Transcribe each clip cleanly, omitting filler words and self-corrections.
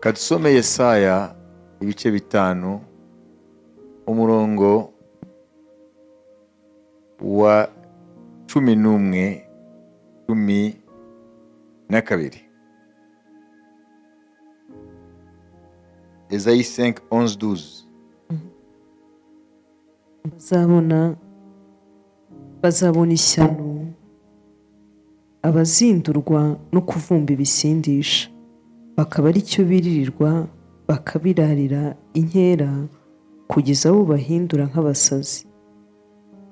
Kadusome Yesaya ibice 5, umurongo wa 11, 12. Esaïe 5, 11, 12. Bazabona ishyano abazindurwa no kuvumba ibisindisha, bakaba ari cyo biririrwa, bakabirarira inkera kugeza abo bahindura nk'abasazi.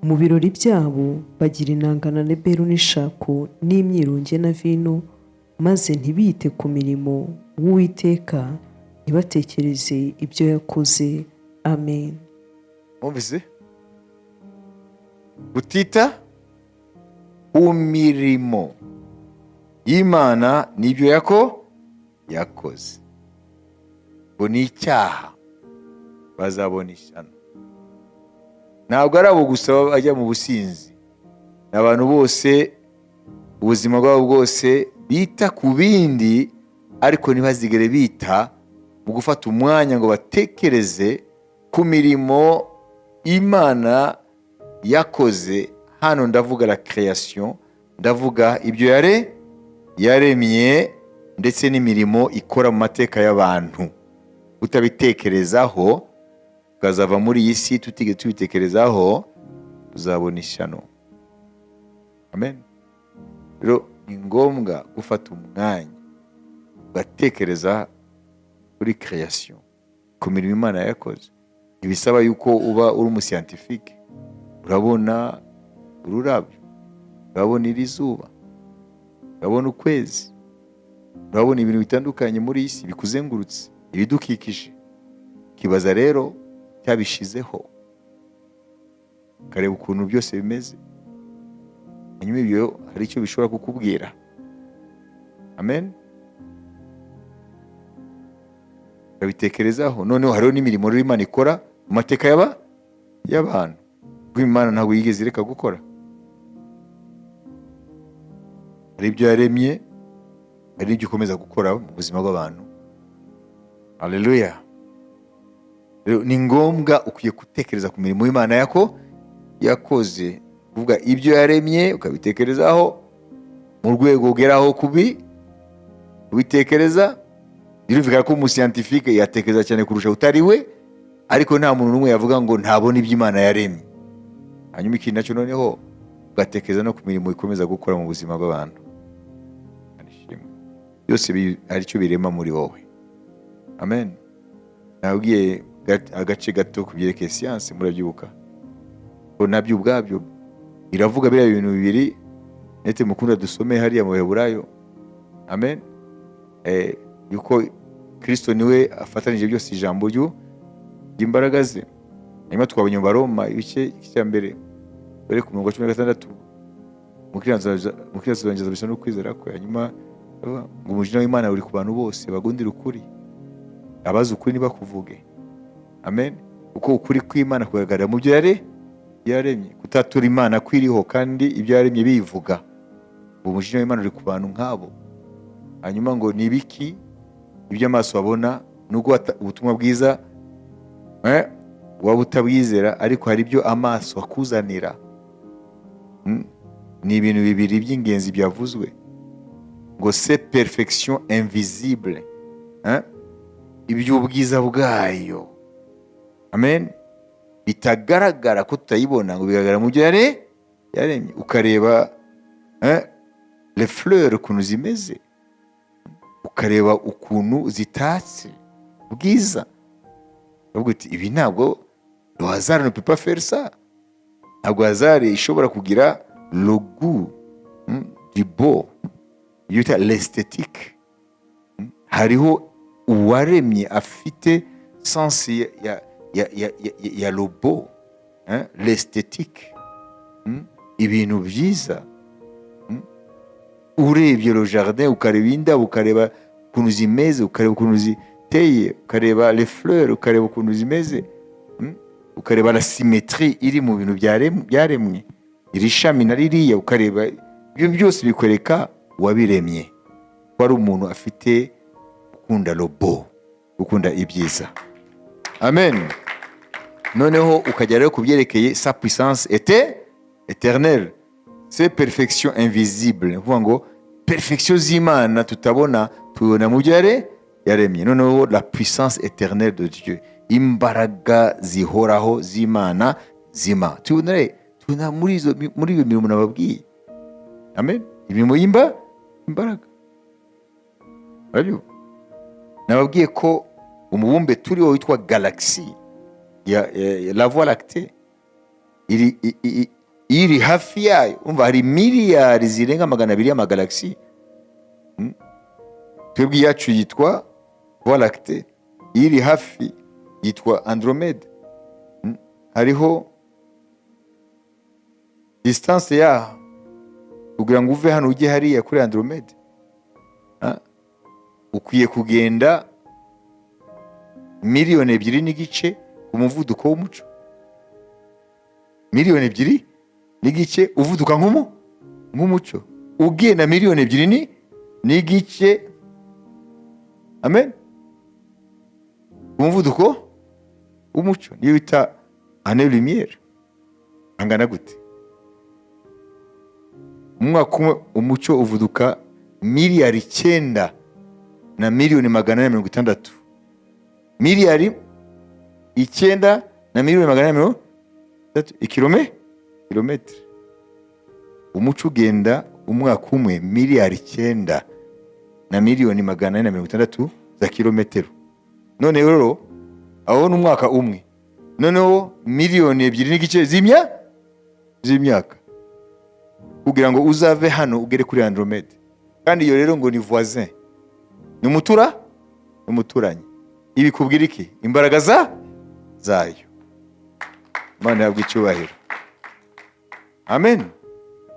Mu birori byabo bagira inanga na neberu n'ishako n'imyironge na vino, maze ntibite ku mirimo w'Uwiteka, ntibatekereze ibyo yakoze. Amen. Mwumvise? Kutita ku mirimo y'Imana n'ibyo yakoze ngo ni icyaha, bazabona ishyano. Ntabwo ari abo gusa bajya mu businzi, ni abantu bose, ubuzima bwabo bwose bita ku bindi, ariko ntibazigere bita mu gufata umwanya ngo batekereze ku mirimo Imana yakoze. Hano ndavuga la création, ndavuga ibyo yaremye ndetse n'imirimo ikora mu mateka y'abantu. Utabitekerezaho, ukazava muri iyi si tutigeze tubitekerezaho, uzabona ishyano. Amen. Rero ni ngombwa gufata umwanya ugatekereza kuri création, ku mirimo Imana yakoze. Ntibisaba yuko uba uri umuscientifique. Urabona ururabyo, urabona iri zuba, urabona ukwezi, urabona ibintu bitandukanye muri iyi si bikuzengurutse, ibidukikije. Ukibaza rero cyabishizeho, ukareba ukuntu byose bimeze, hanyuma ibyo hari icyo bishobora kukubwira. Amen. Ukabitekerezaho. Noneho hariho n'imirimo rero Imana ikora mu mateka y'abantu, kuko Imana ntabwo yigeze ireka gukora. Hari ibyo yaremye, hari n'ibyo ikomeza gukora mu buzima bw'abantu. Haleluya. Rero ni ngombwa, ukwiye gutekereza ku mirimo y'Imana yakoze, kuvuga ibyo yaremye ukabitekerezaho mu rwego ugeraho kubitekereza. Birumvikana ko umuscientifique yatekereza cyane kurusha utari we, ariko nta muntu n'umwe yavuga ngo ntabona ibyo Imana yaremye. Hanyuma ikindi nacyo, noneho ugatekereza no ku mirimo ikomeza gukora mu buzima bw'abantu. Byose hari icyo birema muri wowe. Amen. Nabwiye agace gato ku byerekeye siyanse, murabyibuka ko nabyo ubwabyo iravuga biriya bintu bibiri nete mukunda dusome hariya mu Baheburayo. Amen. Yuko Kristo niwe afatanije byose ijambo ry'imbaraga ze. Hanyuma twabonye mu Baroma ibice cya mbere bari ku murongo wa 16, umukiranutsi azabeshwaho no kwizera kwe. Hanyuma ngo umujinya w'Imana uri ku bantu bose bagundira ukuri, abazi ukuri ntibakuvuge. Amen. Kuko ukuri kw'Imana kugaragara mu byo yaremye, kutatura Imana kwiriho kandi ibyo yaremye bivuga. Umujinya w'Imana uri ku bantu nk'abo. Hanyuma ngo ni ibiki ibyo amaso abona, nubwo ubutumwa bwiza waba utabwizera, ariko hari ibyo amaso akuzanira. Ni ibintu bibiri by'ingenzi byavuzwe, ngo c'est perfection invisible, hein? Iby'ubwiza bwayo, amen, bitagaragara ko tutayibona, ngo bigaragara mu byo yaremye. Ukareba, hein, les fleurs ukuntu zimeze, ukareba ukuntu zitatse bwiza, ukavuga uti ibi ntabwo le hasard ne peut pas faire ça. Ntabwo hasard ishobora kugira le goût du beau, iyo bita l'esthétique. Hariho uwaremye afite sens ya le beau, hein, l'esthétique, ibintu byiza. Urebye le jardin, ukareba indabo, ukareba ukuntu zimeze, ukareba ukuntu ziteye, ukareba les fleurs, ukareba ukuntu zimeze, ukareba la symétrie iri mu bintu byaremwe, iri shami na ririya, ukareba ibyo byose bikwereka uwabiremye ko ari umuntu afite ukunda le beau. Gukunda ibyiza. Amen. Noneho ukajya rero ku byerekeye sa puissance était éternelle, ses perfections invisibles. Ni ukuvuga ngo perfection z'Imana tutabona, tubona mu byo yaremye. Noneho la puissance éternelle de Dieu, imbaraga zihoraho z'Imana zima, tubona muri iyo mirimo nababwiye. Amen. Imirimo imbaraga Urabyumva? Nababwiye ko umubumbe turiho witwa galaxie ya la Voie lactée iri hafi yayo. Umva, hari miliyari zirenga 200 y'amagalaxie. Twebwe iyacu yitwa Voie lactée, iri hafi yitwa Andromède. Hariho distance yaho kugira ngo uve hano ujye hariya kuri Andromède, ukwiye kugenda 2.5 miliyoni ku muvuduko w'umuco. 2.5 miliyoni uvuduka nk'umuco, ugenda 2.5 miliyoni. Amen. Ku muvuduko w'umuco, niyo bita année lumière. Angana gute? Mu mwaka umwe umucyo uvuduka 9,460 miliyoni, 9,460 miliyoni kilometero. Umucyo ugenda umwaka umwe 9,460 miliyoni za kilometero. None rero aho ni umwaka umwe. Noneho 2.5 miliyoni z'imyaka kugira ngo uzave hano ugere kuri Andromede. Kandi iyo rero ngo ni voisin, ni umuturanyi. Ibi kubwira iki? Imbaraga zayo. Imana yabwa icyubahiro. Amen.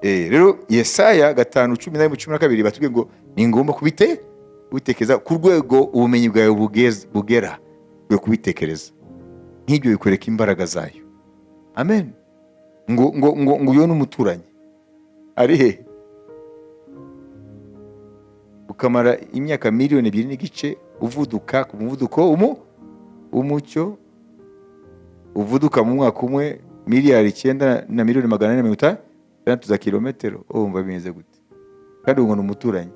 Rero Yesaya 5:11, 12 batubwiye ngo ni ngombwa kubitekereza ku rwego ubumenyi bwawe bugera, ukwiye kubitekereza nk'ibyo, bikwereka imbaraga zayo. Amen. Ngo uyu ni umuturanyi ari he? Ukamara imyaka 2.5 miliyoni uvuduka ku muvuduko w'umucyo, uvuduka mu mwaka umwe 9,460 miliyoni za kilometero. Wumva bimeze gute? Kandi ngo ni umuturanyi.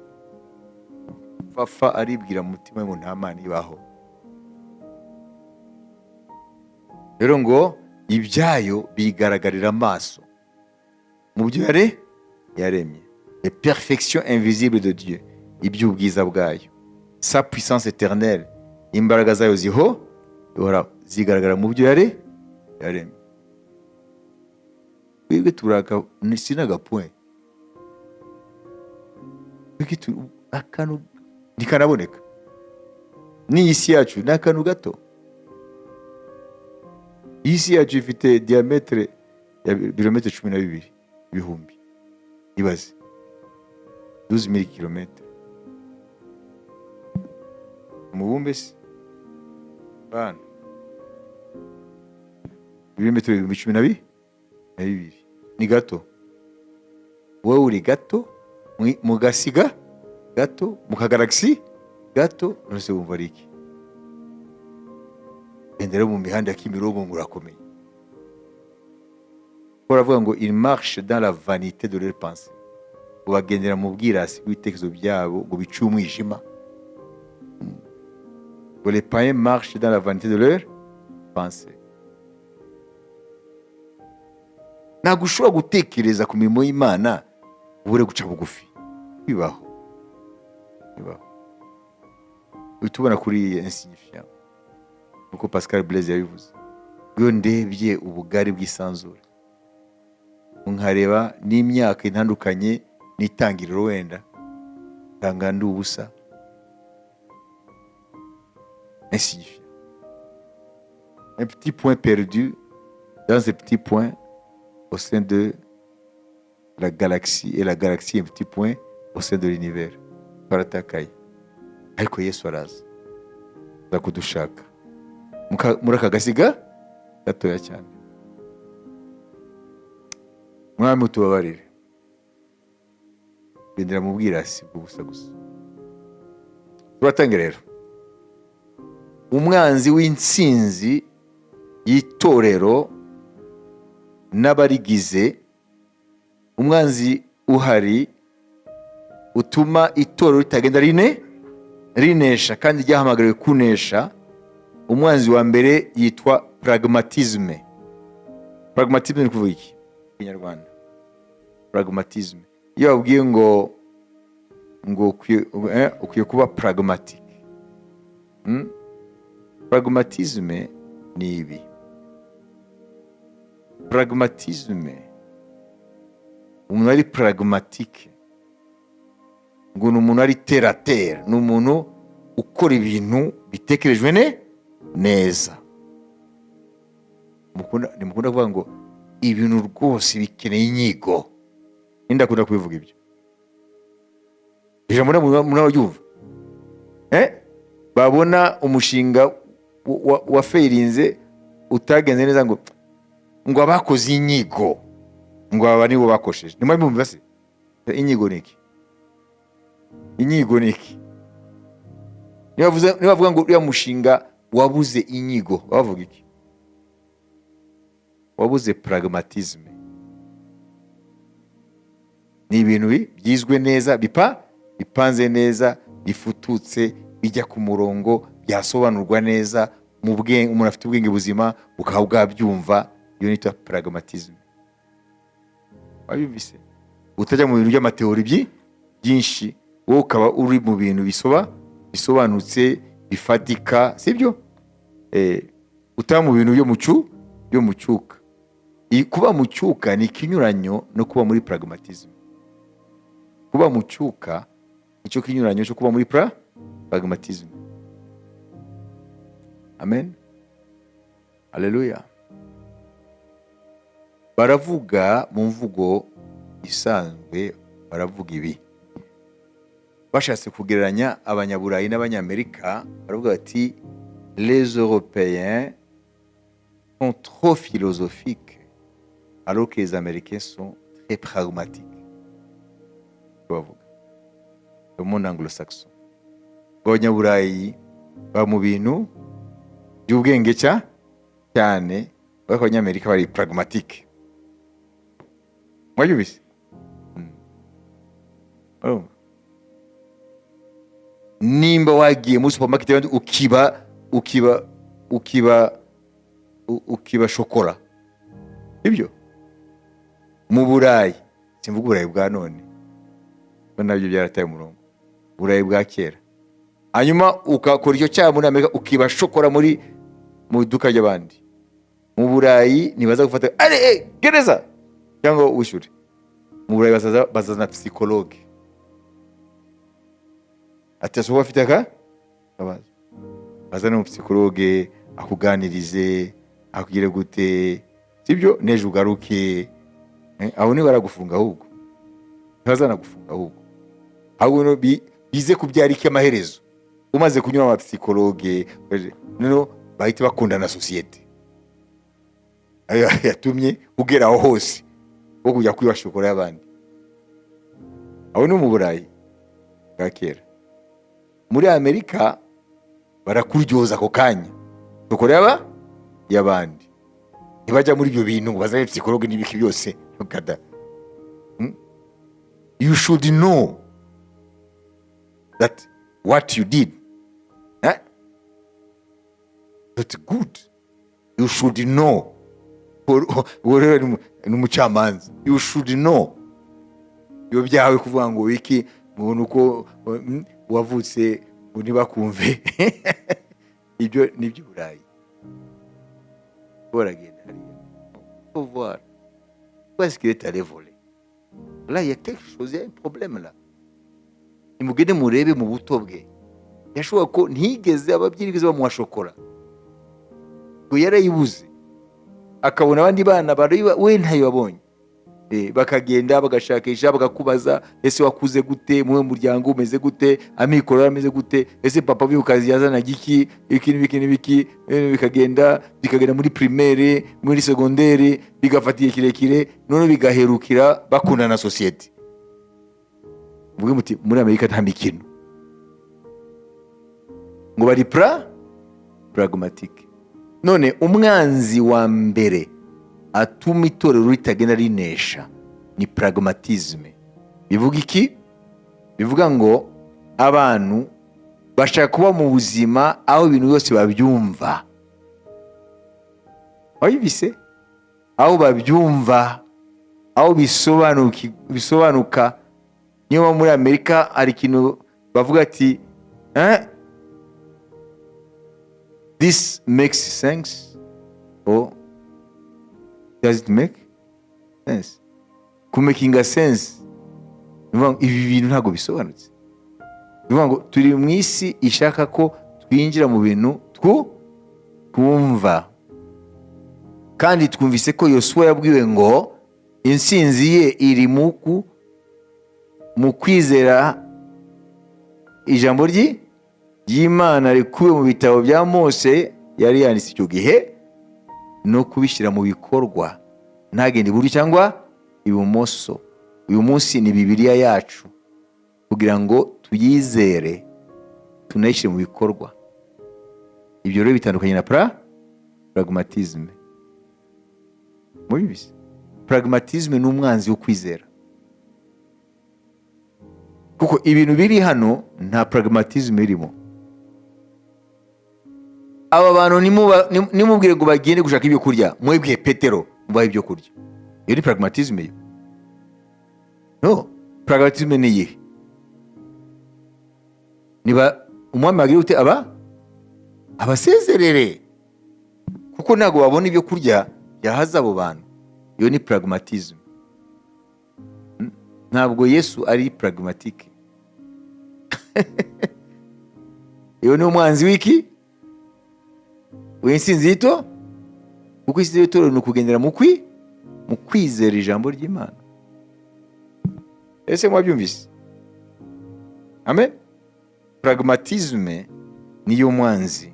Fafa aribwira mu mutima we ngo nta Mana ibaho. Rero ngo ibyayo bigaragarira amaso mu byo yaremye. Les perfections invisibles de Dieu, iby'ubwiza bwayo, sa puissance éternelle, imbaraga zayo zihoraho, zigaragara mu byo yaremye. Twebwe turaka sinagapoint, twebwe akantu ntikanaboneka. N'iyi si yacu ni akantu gato. Iyi si yacu ifite diamètre ya birometero 12 ibihumbi. Ibaze, 12 000 kilomètres. Umubumbe se bana, ibirometero 12 000 ni gato. Wowe uri gato mu gasiga gato, mu kagalaxie gato. None wumva ari iki? Gendera mu mihanda ya Kimironko ngo urakomeye. Baravuga ngo ils marchent dans la vanité de leur pensée, ngo bagendera mu bwirasi bw'ibitekerezo byabo, ngo bice umwijima, ngo les païens marchent dans la vanité de leur pensée. Ntabwo ushobora gutekereza ku mirimo y'Imana ubure guca bugufi. Bibaho, bibaho. Uhita ubona kuri insignifiant, uko Pascal Blaise yabivuze: iyo ndebye ubugari bw'isanzure, nkareba n'imyaka itandukanye n'itangiriro, wenda nsanga ndi ubusa, insignifiant, un petit point perdu dans ce petit point au sein de la galaxie, et la galaxie un petit point au sein de l'univers. Twaratakaye, ariko Yesu araza, aza kudushaka muri aka gasiga gatoya cyane. Mwami, utubabarire. Gendera mu bwirasi bw'ubusa gusa. Turatangira rero. Umwanzi w'intsinzi y'itorero n'abarigize, umwanzi uhari utuma itorero ritagenda rinesha kandi ryahamagariwe kunesha, umwanzi wa mbere yitwa pragmatisme. Pragmatisme ni kuvuga iki mu Kinyarwanda? Pragmatisme, iyo babwiye ngo ukwiye kuba pragmatic. Pragmatisme ni ibi. Pragmatisme, umuntu ari pragmatique ngo ni umuntu ari terre à terre, ni umuntu ukora ibintu bitekerejwe neza. Ntimukunda kuvuga ngo ibintu rwose bikeneye inyigo? Ninde akunda kubivuga ibyo ijambo? Muraryumva? Babona umushinga wa failinze, utagenze neza, ngo abakoze inyigo, ngo aba nibo bakosheje. Ntimwabimva se? Inyigo ni iki? Inyigo ni iki? Niba bavuga ngo uriya mushinga wabuze inyigo, bavuga iki? Wabuze pragmatisme. Ni ibintu byizwe neza, bipanze neza, bifututse, bijya ku murongo, byasobanurwa neza mu bwenge. Umuntu afite ubwenge buzima bukaba bwabyumva. Iyo nitwa pragmatisme. Wabyumvise? Utajya mu bintu by'ama théories byinshi, wowe ukaba uri mu bintu bisobanutse, bifatika, sibyo? Utaba mu bintu byo mu cyuka. Kuba mu cyuka ni ikinyuranyo no kuba muri pragmatisme. Kuba mu cyuka nicyo kinyuranyo cyo kuba muri pragmatisme. Amen, haleluya. Baravuga mu mvugo isanzwe, baravuga ibi bashatse kugereranya Abanyaburayi n'Abanyamerika. Baravuga bati: "Les Européens sont trop philosophiques alors que les Américains sont très pragmatiques." Bavuga le monde anglo-saxon, Abanyaburayi baba mu bintu by'ubwenge cyane, ariko Abanyamerika bari pragmatique. Mwabyumvise? Urumva? Nimba wagiye muri supermarket y'abandi ukiba shokora, ibyo mu Burayi, simvuga Uburayi bwa none ko nabyo byarataye umurongo, Uburayi bwa kera, hanyuma ukakora icyo cyaha muri Amerika, ukiba shokora mu iduka ry'abandi, mu Burayi ntibaza gufata are gereza cyangwa wishyure. Mu Burayi bazazana psychologue, ati ese afite aka kabazo, bazane umu psychologue akuganirize, akugire gute, sibyo? N'ejo ugaruke. Aho niba baragufunga, ahubwo ntibazanagufunga, ahubwo no bize kubyara iki amaherezo? Umaze kunyura mu psychologue, noneho bahita bakunda na sosiyete ayo yatumye ugera aho hose wo kujya kwiba shokora y'abandi. Aho ni mu Burayi bwa kera. Muri Amerika barakuryoza ako kanya shokora y'abandi. Ntibajya muri ibyo bintu ngo bazane psychologue n'ibiki byose kada. You should know that what you did, eh? Not good. You should know. Uwo rero ni umucamanza. You should know. Iyo byawe kuvuga ngo iki, ngo ni uko wavutse ngo ntibakumve, ibyo ni iby'Uburayi. Baragenda hariya. Faut voir. Pourquoi est-ce qu'il est allé voler? Là, il y a quelque chose, il y a un problème là. Nimugende murebe mu buto bwe. Yashoboka ko ntiyigeze, ababyeyi bigeze bamuha shokora. Ngo yarayibuze. Akabona abandi bana bariba, we ntayo yabonye. Bakagenda bagashakisha, bakakubaza: ese wakuze gute? Muwe muryango umeze gute? Amikoro ameze gute? Ese papa avuye ku kazi yazanaga iki? Iki n'ibiki n'ibiki. Bikagenda bikagenda muri primaire, muri secondaire, bigafata igihe kirekire, none bigaherukira bakundana na sosiyete. Muvuge muti muri Amerika nta mikino, ngo bari Pragmatique. None umwanzi wa mbere atuma itorero ritagenda rinesha ni pragmatisme. Bivuga iki? Bivuga ngo abantu bashaka kuba mu buzima aho ibintu byose babyumva. Wabibise? Aho babyumva, aho bisobanuka. Niyo mpamvu muri Amerika hari ikintu bavuga ati: "This makes sense or does it make sense?" Kumakinga sense ni ukuvuga ngo ibi bintu ntabwo bisobanutse. Ni ukuvuga ngo turi mu isi ishaka ko twinjira mu bintu twumva. Kandi twumvise ko Yosuwa yabwiwe ngo intsinzi ye iri mu kwizera ijambo ry'Imana rikubiye mu bitabo bya Mose yari yanditse icyo gihe, no kubishyira mu bikorwa, ntagende iburyo cyangwa ibumoso. Uyu munsi ni Bibiliya yacu kugira ngo tuyizere, tunayishyire mu bikorwa. Ibyo rero bitandukanye na pragmatisme. Mubizi, pragmatisme ni umwanzi wo kwizera, kuko ibintu biri hano nta pragmatisme irimo. Aba bantu nimubwire ngo bagende gushaka ibyo kurya, mwebwe Petero mubahe ibyo kurya. Iyo ni pragmatisme yo? No, pragmatisme ni iyihe? Niba umwami wagira ute, aba abasezerere, kuko ntabwo babona ibyo kurya byahaza abo bantu. Iyo ni pragmatisme. Ntabwo Yesu ari pragmatique. Iyo ni umwanzi w'iki? W'intsinzi yito, kuko intsinzi y'itorero ni ukugendera mu kwizera ijambo ry'Imana. Ese mwabyumvise? Amen. Pragmatisme niyo mwanzi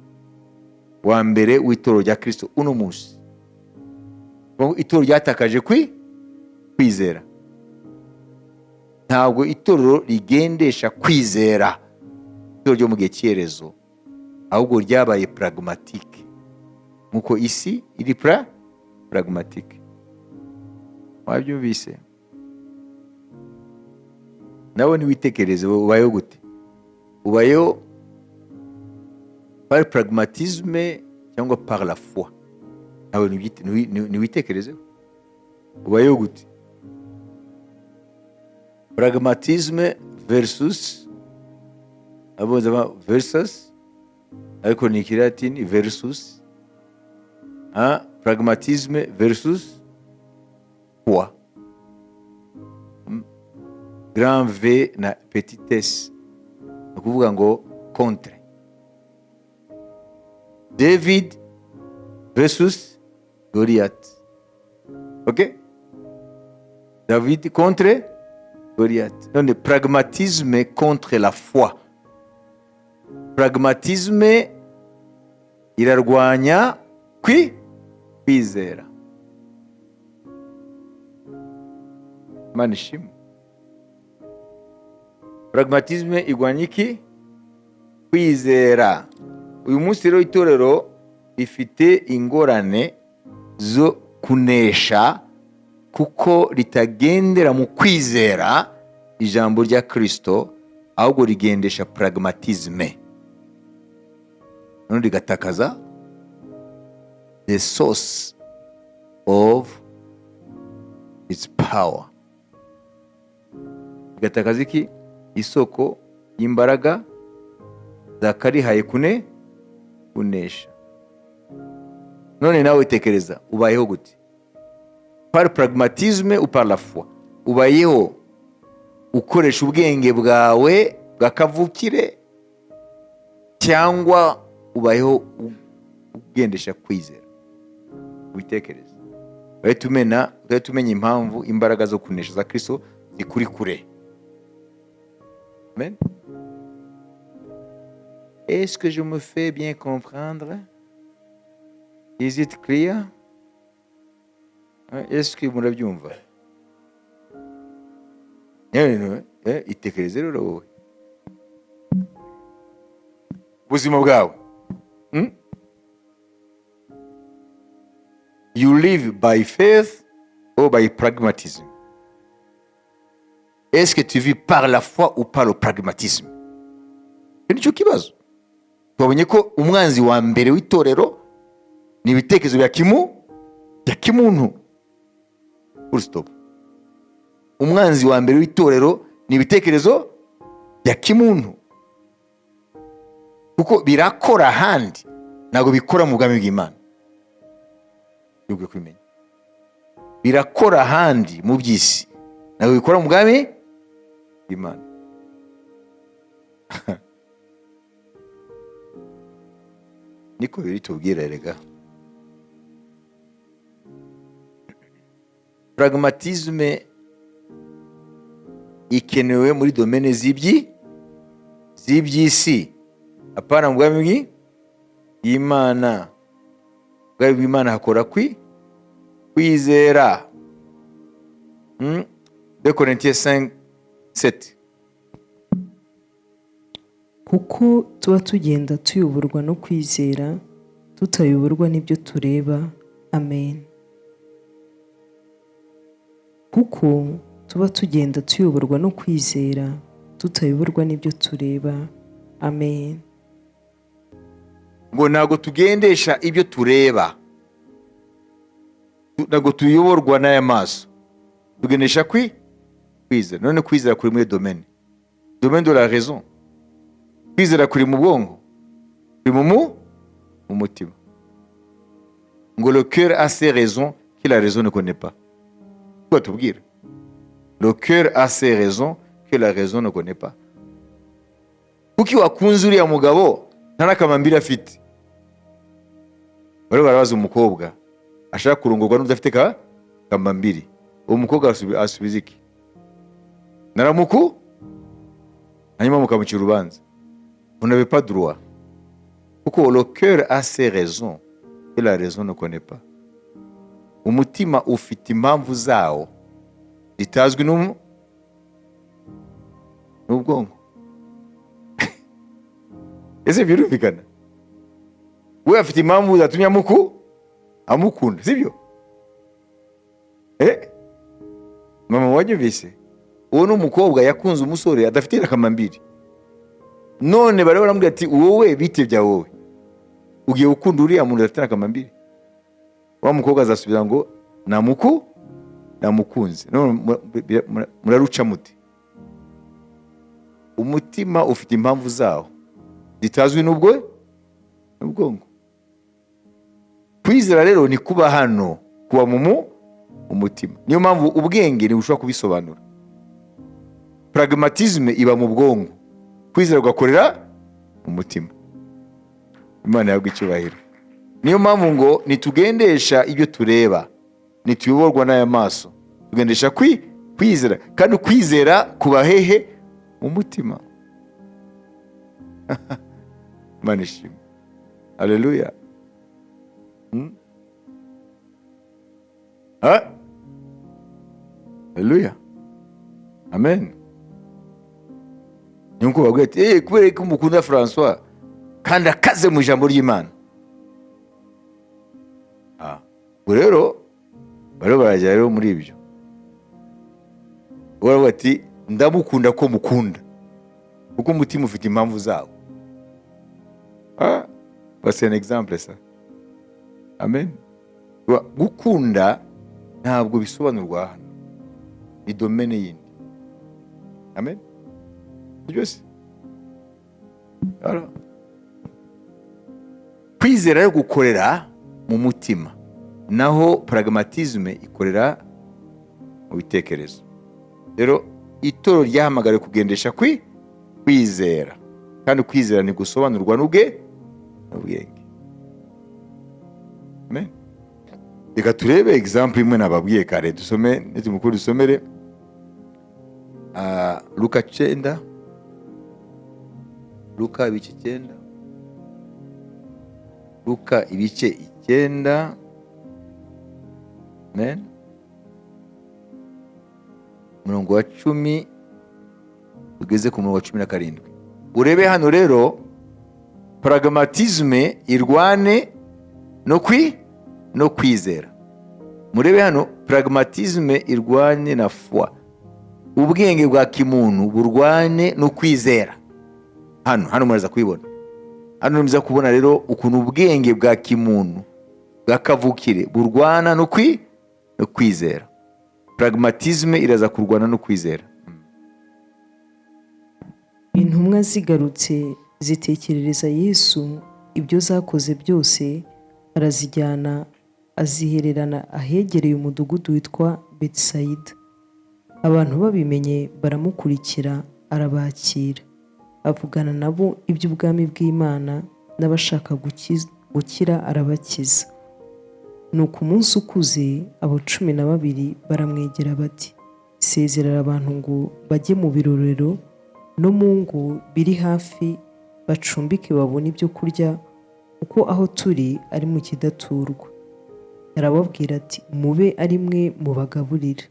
wa mbere w'itorero rya Kristo uno munsi. Ngo itorero ryatakaje kwizera. Ntabwo itorero rigendesha kwizera, itorero ryo mu gihe cy'iherezo, ahubwo ryabaye pragmatique nk'uko isi iri pragmatique. Wabyumvise? Nawe ntiwitekereze, ubayeho gute? Ubayeho par pragmatisme cyangwa par la foi? Nawe ntiwitekerezeho, ubayeho gute? Pragmatisme versus aboza versus, ariko ni ikilatini versus, pragmatisme versus foi. Grand V na petit s, ni ukuvuga ngo contre. David versus Goliath, ok, David contre Goliath. None pragmatisme contre la foi. Pragmatisme irarwanya kwizera. Imana ishimwe. Pragmatisme igwanya iki? Kwizera. Uyu munsi rero itorero rifite ingorane zo kunesha kuko ritagendera mu kwizera ijambo rya Kristo, ahubwo rigendesha pragmatisme, none rigatakaza the source of its power. Rigatakaza iki? Isoko y'imbaraga zakarihaye kunesha. None nawe tekereza, ubayeho gute? Par pragmatisme ou par la foi? Ubayeho ukoresha ubwenge bwawe bwa kavukire cyangwa ubayeho ugendesha kwizera? Witekereza, ugahita umenya impamvu imbaraga zo kunesha za Kristo zikuri kure. Amen. Est-ce que je me fais bien comprendre? Is it clear? Est-ce que murabyumva? Itekereze rero wowe ubuzima bwawe. You live by faith or by pragmatism? Est-ce que tu vis par la foi ou par le pragmatisme? Icyo nicyo kibazo. Twabonye ko umwanzi wa mbere w'itorero ni ibitekerezo bya kimuntu. Full stop. Umwanzi wa mbere w'itorero ni ibitekerezo bya kimuntu, kuko birakora ahandi, ntabwo bikora mu bwami bw'Imana. Ukwiye kubimenya. Birakora ahandi mu by'isi, ntabwo bikora mu bwami bw'Imana. Niko biri tubwira erega. Pragmatisme ikenewe muri domaine z'iby'isi, apana mu bwami bw'Imana. Ubwami bw'Imana hakora kwizera. 2 Corinthiens 5:7. Kuko tuba tugenda tuyoborwa no kwizera, tutayoborwa n'ibyo tureba. Amen. Kuko tuba tugenda tuyoborwa no kwizera, tutayoborwa n'ibyo tureba. Amen. Ngo ntabwo tugendesha ibyo tureba, ntabwo tuyoborwa n'aya maso, tugendesha kwizera. None kwizera kuri muri domaine de la raison. Kwizera kuri mu bwonko, kuri mu mutima. Ngo le cœur a ses raisons que la raison ne connaît pas. Quoi tubwira? Le cœur a ses raisons que la raison ne connaît pas. Kuki wakunze uriya mugabo nta n'akamambiri afite? Bari barabaza umukobwa ashaka kurongorwa n'udafite kamambiri. Uwo mukobwa asubiza iki? Naramuku, hanyuma mukamucira urubanza. Vous n'avez pas droit, kuko le cœur a ses raisons que la raison ne connaît pas. Umutima ufite impamvu zawo zitazwi n'ubwonko. Ese birumvikana? We afite impamvu zatumye amukunda, sibyo? Mama, wanyumvise? Uwo ni umukobwa yakunze umusore adafite akamambiri, none bari baramubwira ati: "Wowe bite bya wowe, ugiye gukunda uriya muntu udafite akamambiri?" Wa mukobwa azasubiza ngo namukunze. None muraruca mute? Umutima ufite impamvu zawo zitazwi n'ubwonko. Kwizera rero ni kuba hano, kuba mu mutima. Niyo mpamvu ubwenge ntibushobora kubisobanura. Pragmatisme iba mu bwonko, kwizera ugakorera mu mutima. Imana yabwa icyubahiro. Niyo mpamvu ngo ntitugendesha ibyo tureba, ntituyoborwa n'aya maso, tugendesha kwizera. Kandi kwizera kuba hehe? Mu mutima. Imana ishimwe, haleluya. Ah? Haleluya, amen. Nuko babwira ati: "Kubera ko mukunda Francois kandi akaze mu ijambo ry'Imana." Ubwo rero bariho barajya rero muri ibyo, baravuga ati: "Ndamukunda ko mukunda," kuko umutima ufite impamvu zawo. C'est un exemple ça. Amen. Gukunda ntabwo bisobanurwa hano, ni domaine yindi. Amen. Byose. Voilà. Kwizera rero gukorera mu mutima, naho pragmatisme ikorera mu bitekerezo. Rero itorero ryahamagariwe kugendesha kwizera, kandi kwizera ntigusobanurwa n'ubwenge. Amen. Reka turebe example imwe nababwiye kare. Dusome nitumukuru, dusomere Luka 9, Luka ibice 9, Luka ibice 9. Amen. Umurongo wa 10 tugeze ku murongo wa 17. Urebe hano rero pragmatisme irwane no kwizera. Murebe hano, pragmatisme irwane na foi, ubwenge bwa kimuntu burwane no kwizera. Hano muraza kubibona. Hano muza kubona rero ukuntu ubwenge bwa kimuntu bwa kavukire burwana no kwizera. Pragmatisme iraza kurwana no kwizera. Intumwa zigarutse zitekerereza Yesu ibyo zakoze byose. Arazijyana, azihererana ahegereye umudugudu witwa Betisayida. Abantu babimenye baramukurikira. Arabakira, avugana nabo iby'ubwami bw'Imana, n'abashaka gukira arabakiza. Nuko umunsi ukuze, abo 12 baramwegera bati: "Sezerera abantu ngo bajye mu birorero no mu ngo biri hafi, bacumbike, babone ibyo kurya, kuko aho turi ari mu kidaturwa." Arababwira ati: "Mube ari mwe mubagaburira."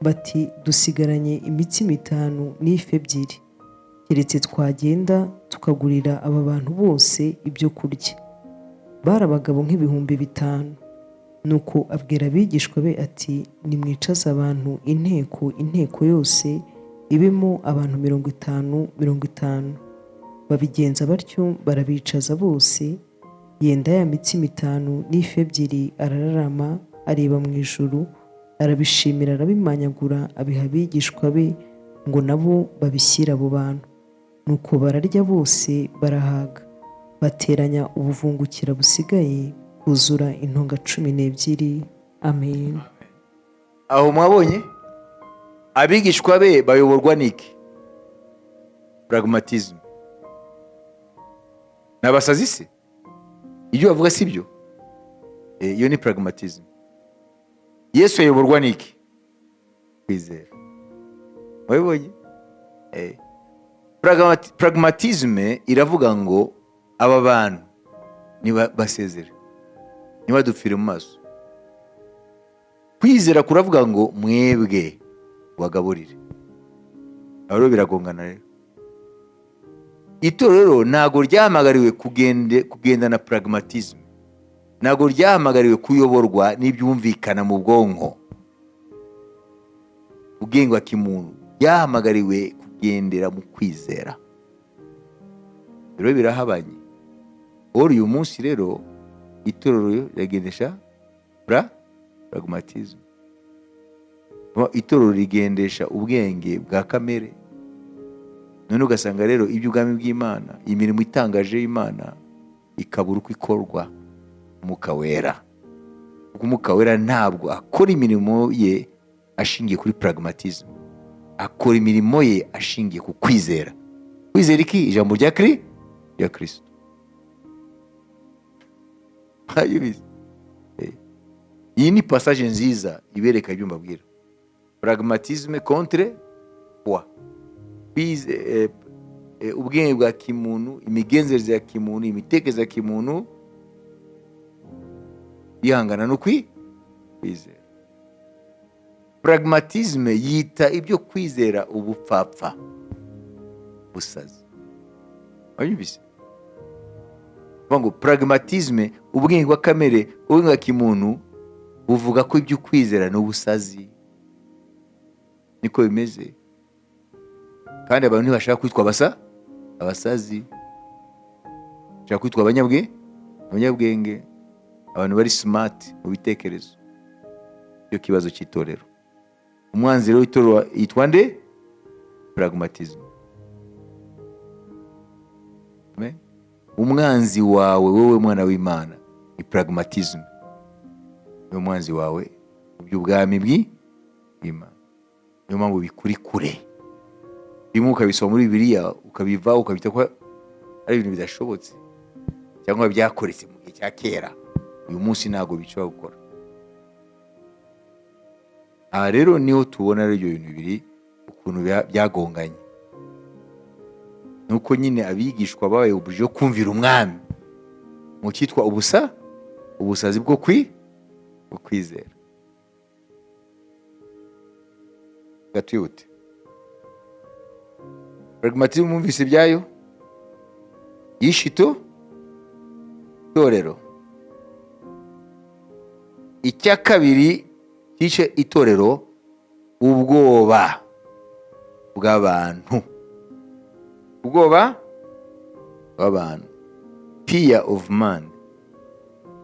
Bati: "Dusigaranye imitsima itanu n'ifi ebyiri, keretse twagenda tukagurira aba bantu bose ibyo kurya." Bari abagabo nk'ibihumbi 5. Nuko abwira abigishwa be ati: "Nimwicaze abantu inteko inteko yose ibemo abantu 50 50." Babigenza batyo, barabicaza bose. Yenda ya mitsima itanu n'ifi ebyiri, arararama, areba mu ijuru, arabishimira, arabimanyagura, abiha abigishwa be ngo nabo babishyire abo bantu. Nuko bararya bose barahaga, bateranya ubuvungukira busigaye, bwuzura intonga 12. Amen. Aho mwabonye abigishwa be bayoborwa n'iki? Pragmatism. Ni abasazi se? Ibyo bavuga si byo? Iyo ni pragmatism. Yesu ayoborwa n'iki? Kwizera. Wabibonye? Pragmatisme iravuga ngo aba bantu basezere, ntibadupfire mu maso. Kwizera kuravuga ngo mwebwe bagaburire. Aho rero biragongana. Rero itorero ntabwo ryahamagariwe kugendana pragmatisme, ntabwo ryahamagariwe kuyoborwa n'ibyumvikana mu bwonko, ubwenge bwa kimuntu. Ryahamagariwe kugendera mu kwizera. Rero birahabanye. Ori uyu munsi rero itorero riragendesha pragmatisme. Itorero rigendesha ubwenge bwa kamere. None ugasanga rero iby'ubwami bw'Imana, imirimo itangaje y'Imana ikabura uko ikorwa Umwuka Wera, kuko Umwuka Wera ntabwo akora imirimo ye ashingiye kuri pragmatism, akora imirimo ye ashingiye ku kwizera. Kwizera iki? Ijambo rya Kristo. Mwabyumvise? Iyi ni passage nziza ibereka ibyo mbabwira: pragmatisme contre foi. Ubwenge bwa kimuntu, imigenzereze ya kimuntu, imitekerereze ya kimuntu yihangana no kwizera. Pragmatisme yita ibyo kwizera ubupfapfa, busazi. Wabyumvise? Kuvuga ngo pragmatisme, ubwenge bwa kamere, ubwenge bwa kimuntu buvuga ko ibyo kwizera ni ubusazi. Niko bimeze, kandi abantu ntibashaka kwitwa abasazi, bashaka kwitwa abanyabwenge, abantu bari smart mu bitekerezo. Icyo kibazo cy'itorero, umwanzi rero w'itorero yitwa nde? Pragmatism. Amen. Umwanzi wawe, wowe mwana w'Imana, ni pragmatism. Niwo mwanzi wawe mu by'ubwami bw'Imana. Niyo mpamvu bikuri kure. Rimwe ukabisoma muri Bibiliya, ukabivaho, ukabita ko ari ibintu bidashobotse cyangwa byakoretse mu gihe cya kera, uyu munsi ntabwo bishobora gukora. Aha rero niho tubona rero ibyo bintu bibiri ukuntu byagonganye. Nuko nyine abigishwa babaye obligé yo kumvira Umwami mu cyitwa ubusazi bwo kwizera. Gatwihute. Pragmatism mwumvise ibyayo, yishe itorero. Icya kabiri cyishe itorero, ubwoba bw'abantu, ubwoba bw'abantu, fear of man,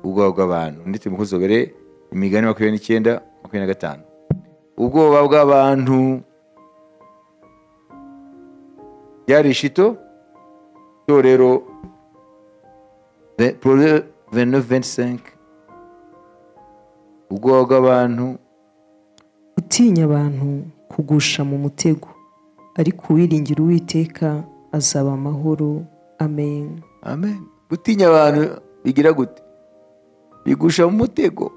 ubwoba bw'abantu. Ndetse mukuzobere Imigani 29:25. Ubwoba bw'abantu byarishe itorero. Proverbes 29:25, ubwoba bw'abantu. Gutinya abantu kugusha mu mutego, ariko uwiringira Uwiteka azaba amahoro. Amen. Amen. Gutinya abantu bigira gute? Bigusha mu mutego.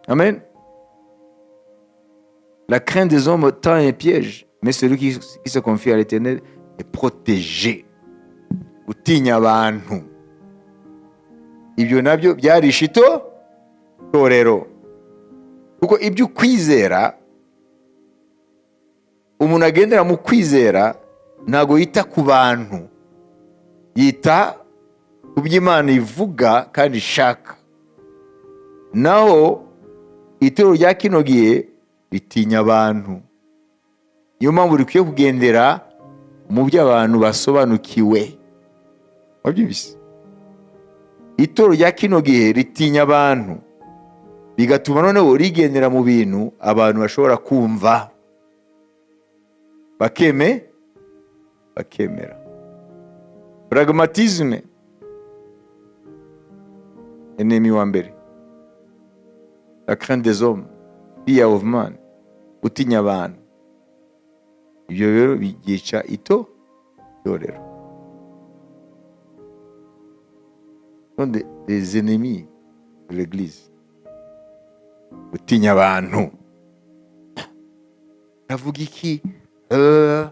Amen. La crainte des hommes tend un piège, mais celui qui se confie à l'Éternel est protégé. Gutinya abantu, ibyo nabyo byarishe itorero, kuko ibyo ukwizera, umuntu agendera mu kwizera ntabwo yita ku bantu, yita ku byo Imana ivuga kandi ishaka. Naho itorero rya kino gihe ritinya abantu, niyo mpamvu rikwiye kugendera mu byo abantu basobanukiwe. Wabyumvise? Itorero rya kino gihe ritinya abantu, bigatuma noneho rigendera mu bintu abantu bashobora kumva bakemera. Pragmatisme, ennemi wa mbere, la crainte des hommes, fear of man, gutinya abantu. Ibyo rero bigica itorero. Sont des ennemis de l'église. Gutinya abantu, ndavuga iki? Hein?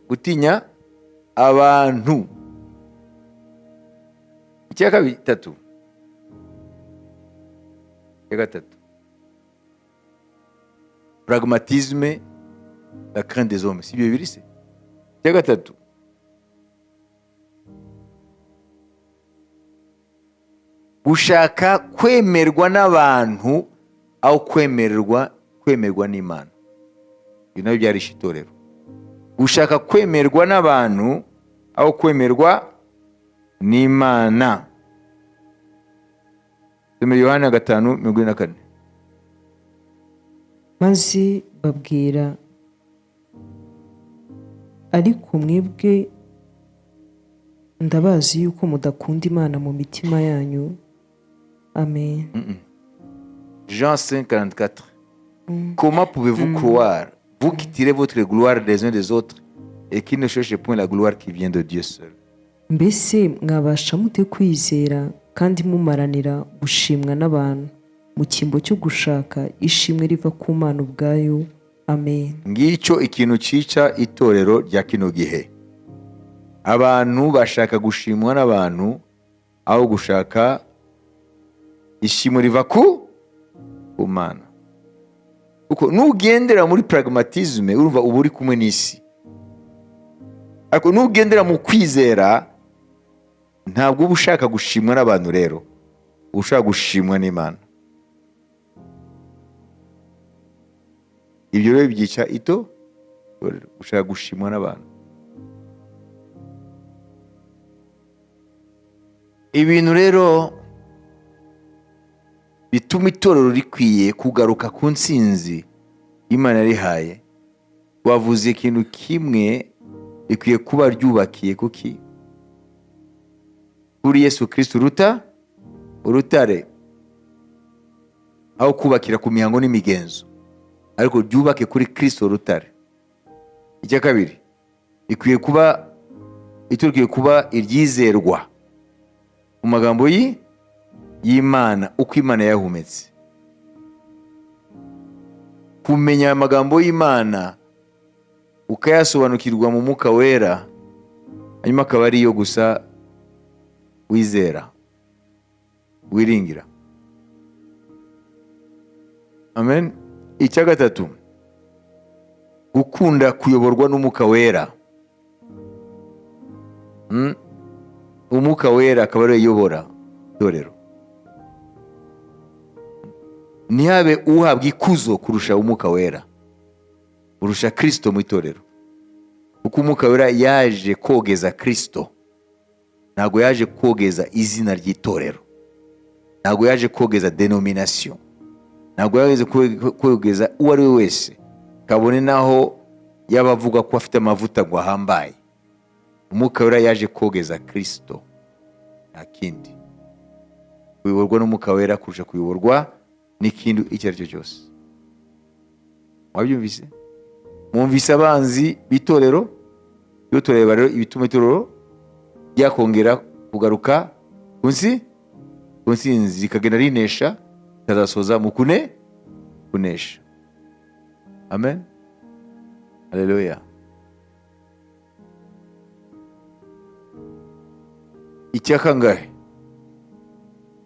Gutinya abantu. Icya kabiri, tatu, icya gatatu, pragmatisme, la crainte des hommes, si ibyo bibiri se? Icya gatatu, gushaka kwemerwa n'abantu aho kwemerwa n'Imana. Ibi nabyo byarishe itorero. Gushaka kwemerwa n'abantu aho kwemerwa n'Imana. Soma Yohana 5:44. Maze babwira, ariko mwebwe ndabazi yuko mudakunda Imana mu mitima yanyu. Amen. Jean 5:44. Comment pouvez-vous croire, vous qui tirez votre gloire des uns des autres et qui ne cherchez point la gloire qui vient de Dieu seul? Mbese mwabasha mute kwizera kandi mumaranira gushimwa n'abantu mu cyimbo cyo gushaka ishimwe riva ku Mana ubwayo? Amen. Ngicyo ikintu cyica itorero rya kino gihe. Abantu bashaka gushimwa n'abantu aho gushaka ishimwe riva ku Mana, kuko nugendera muri pragmatisme, urumva uba uri kumwe n'isi, ariko nugendera mu kwizera, ntabwo uba ushaka gushimwa n'abantu, rero uba ushaka gushimwa n'Imana. Ibyo rero byica itorero, ushaka gushimwa n'abantu. Ibintu rero bituma itorero rikwiye kugaruka ku ntsinzi Imana yarihaye, wavuze ikintu kimwe, rikwiye kuba ryubakiye kuki? Kuri Yesu Kristo uruta urutare, aho kubakira ku mihango n'imigenzo, ariko ryubake kuri Kristo rutare. Icya kabiri, ikwiye kuba itorero rikwiye kuba iryizerwa mu magambo y'Imana, uko Imana yahumetse. Kumenya aya magambo y'Imana ukayasobanukirwa mu Mwuka Wera, hanyuma akaba ariyo gusa wizera, wiringira. Amen. Icya gatatu, gukunda kuyoborwa n'Umwuka Wera. Umwuka Wera akaba ariwe uyobora itorero. Ntihabe uhabwa ikuzo kurusha Umwuka Wera, kurusha Kirisito mu itorero, kuko Umwuka Wera yaje kogeza Kirisito, ntabwo yaje kogeza izina ry'itorero, ntabwo yaje kogeza denomination, ntabwo yaje kogeza uwo ari we wese, kabone naho yaba avuga ko afite amavuta ngo ahambaye. Umwuka Wera yaje kogeza Kirisito, nta kindi. Kuyoborwa n'Umwuka Wera kurusha kuyoborwa n'ikindi icyo ari cyo cyose. Wabyumvise? Mwumvise abanzi b'itorero. Iyo tureba rero ibituma itorero ryakongera kugaruka ku nsinzi, rikagenda rinesha, rikazasoza mu kunesha. Amen, haleluya. Icya kangahe?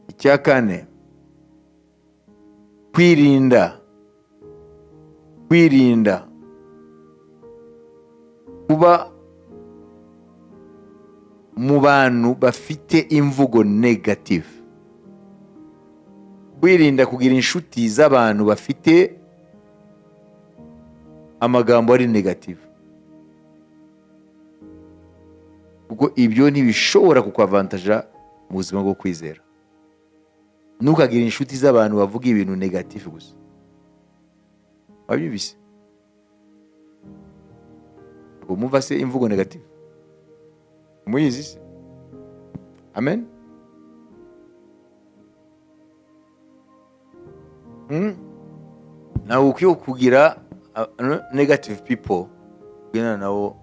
Icya kane, kwirinda kuba mu bantu bafite imvugo negative, kwirinda kugira inshuti z'abantu bafite amagambo ari negative, kuko ibyo ntibishobora kukwavantaja mu buzima bwo kwizera. Ntukagire inshuti z'abantu bavuga ibintu negative gusa. Wabyumvise? Ngo mumva se imvugo negative muyizi se? Amen. Ntabwo ukwiye kugira negative people ugendana nabo,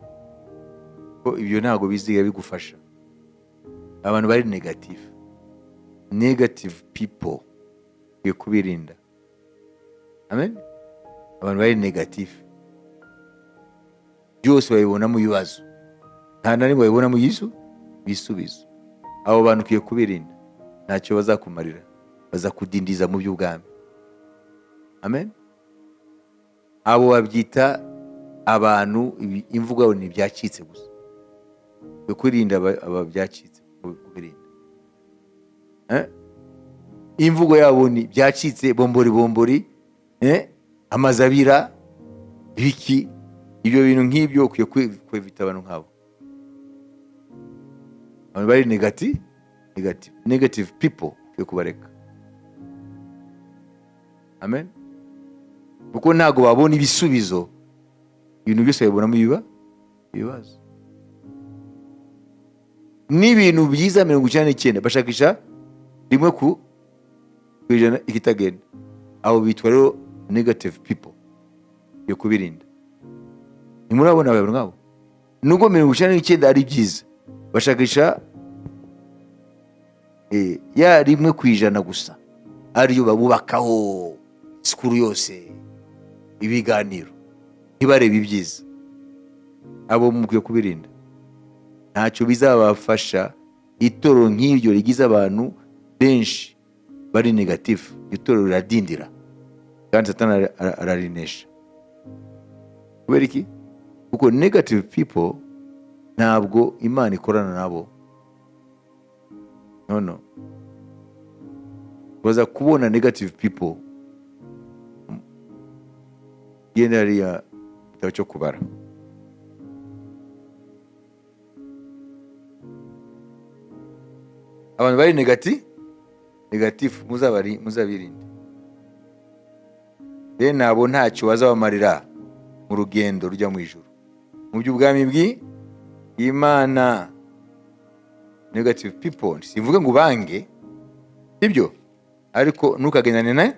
ko ibyo ntabwo biziga bigufasha. Abantu bari negative, negative people, ukwiye kubirinda. Amen. Abantu bari negative byose babibonamo ibibazo, nta na rimwe babibonamo ibisubizo. Abo bantu ukwiye kubirinda, ntacyo bazakumarira, bazakudindiza mu by'ubwami. Amen. Abo babyita abantu, imvugo yabo ni ibyacitse gusa. Ukwiye kwirinda aba byacitse, kubirinda. Imvugo yabo ni byacitse, bombori bombori, amazi abira, ibiki, ibyo bintu nk'ibyo. Ukwiye kwevita abantu nk'abo, abantu bari negative people, ukwiye kubareka. Amen. Kuko ntabwo babona ibisubizo, ibintu byose babibonamo ibibazo. N'ibintu byiza 99 bashakisha rimwe ku ijana ikitagenda. Abo bitwa rero negative people, yo kubirinda. Ntimurabona abantu nk'abo? Nubwo 99 ari byiza, bashakisha ya 1% gusa, ariyo babubakaho sikuru yose, ibiganiro, ntibarebe ibyiza. Abo mukwiye kubirinda, ntacyo bizabafasha. Itorero nk'iryo rigize abantu benshi bari negative, itorero riradindira kandi Satani ararinesha. Kubera iki? Kuko negative people ntabwo Imana ikorana nabo. No, no, baza kubona negative people. Genda hariya igitabo cyo Kubara. Abantu bari negative muzabirinde. Bene abo ntacyo bazabamarira mu rugendo rujya mu ijuru, mu by'ubwami bw'Imana. Negative people, simvuge ngo ubange sibyo, ariko ntukagendane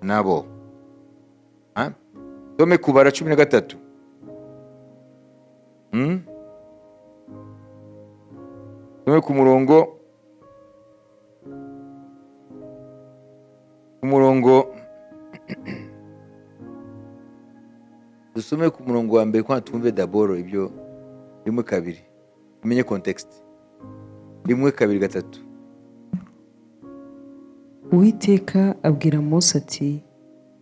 nabo. Ha? Tome Kubara 13. Tome ku murongo, dusome ku murongo wa mbere kwa twumve daboro ibyo 1, 2, tumenye context. 1, 2, 3. Uwiteka abwira Mose ati: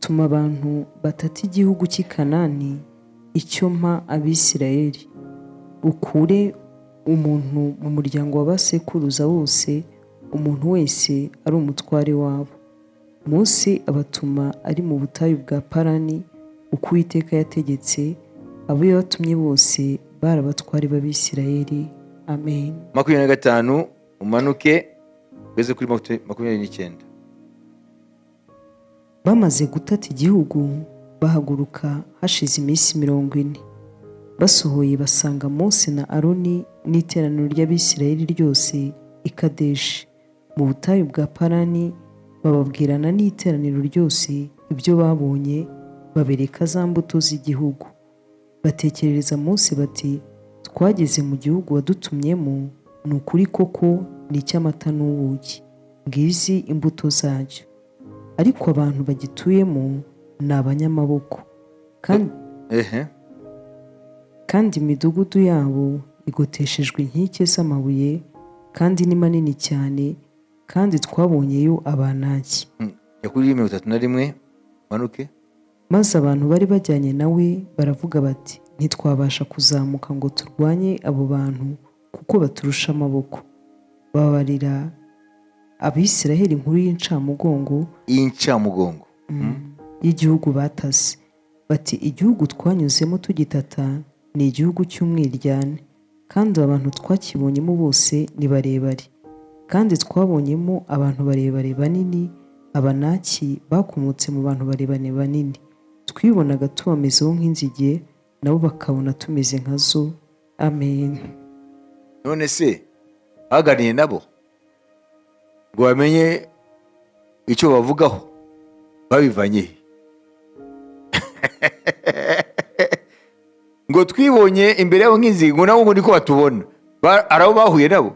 "Tuma abantu batata igihugu cy'i Kanani, icyo mpa Abisirayeli, ukure Umuntu mu muryango wa ba sekuruza wose, umuntu wese ari umutware wabo. Mose abatuma ari mu butayu bwa Parani, uko Uwiteka yategetse. Abo yabatumye bose bari abatware b'Abisirayeli. Amen. 25, umanuke ugeze kuri 29. Bamaze gutata igihugu, bahaguruka hashize iminsi 40. Basohoye, basanga Mose na Aroni n'iteraniro ry'Abisirayeli ryose i Kadeshi mu butayu bwa Parani. Bababwirana n'iteraniro ryose ibyo babonye, babereka za mbuto z'igihugu. Batekerereza Mose bati: "Twageze mu gihugu wadutumyemo, ni ukuri koko ni icy'amata n'ubuki, ngizi imbuto zacyo. Ariko abantu bagituyemo ni abanyamaboko kandi kandi imidugudu yabo igoteshejwe inkike z'amabuye, kandi ni manini cyane, kandi twabonyeyo Abanaki." Jya kuri 31, umanuke. Maze abantu bari bajyanye nawe baravuga bati: "Ntitwabasha kuzamuka ngo turwanye abo bantu, kuko baturusha amaboko." Babarira Abisiraheli inkuru y'incamugongo y'incamugongo y'igihugu batase, bati: "Igihugu twanyuzemo tugitata ni igihugu cy'umwiryane, kandi abantu twakibonyemo bose ni barebare. Kandi twabonyemo abantu barebare banini, Abanaki bakomotse mu bantu barebare banini. Twibonaga tubamezeho nk'inzige, nabo bakabona tumeze nka zo." Amen. None se baganiye nabo ngo bamenye icyo bavugaho? Babivanye he? Ngo twibonye imbere yabo nk'inzige, ngo nabo ngo niko batubona. Hari abo bahuye nabo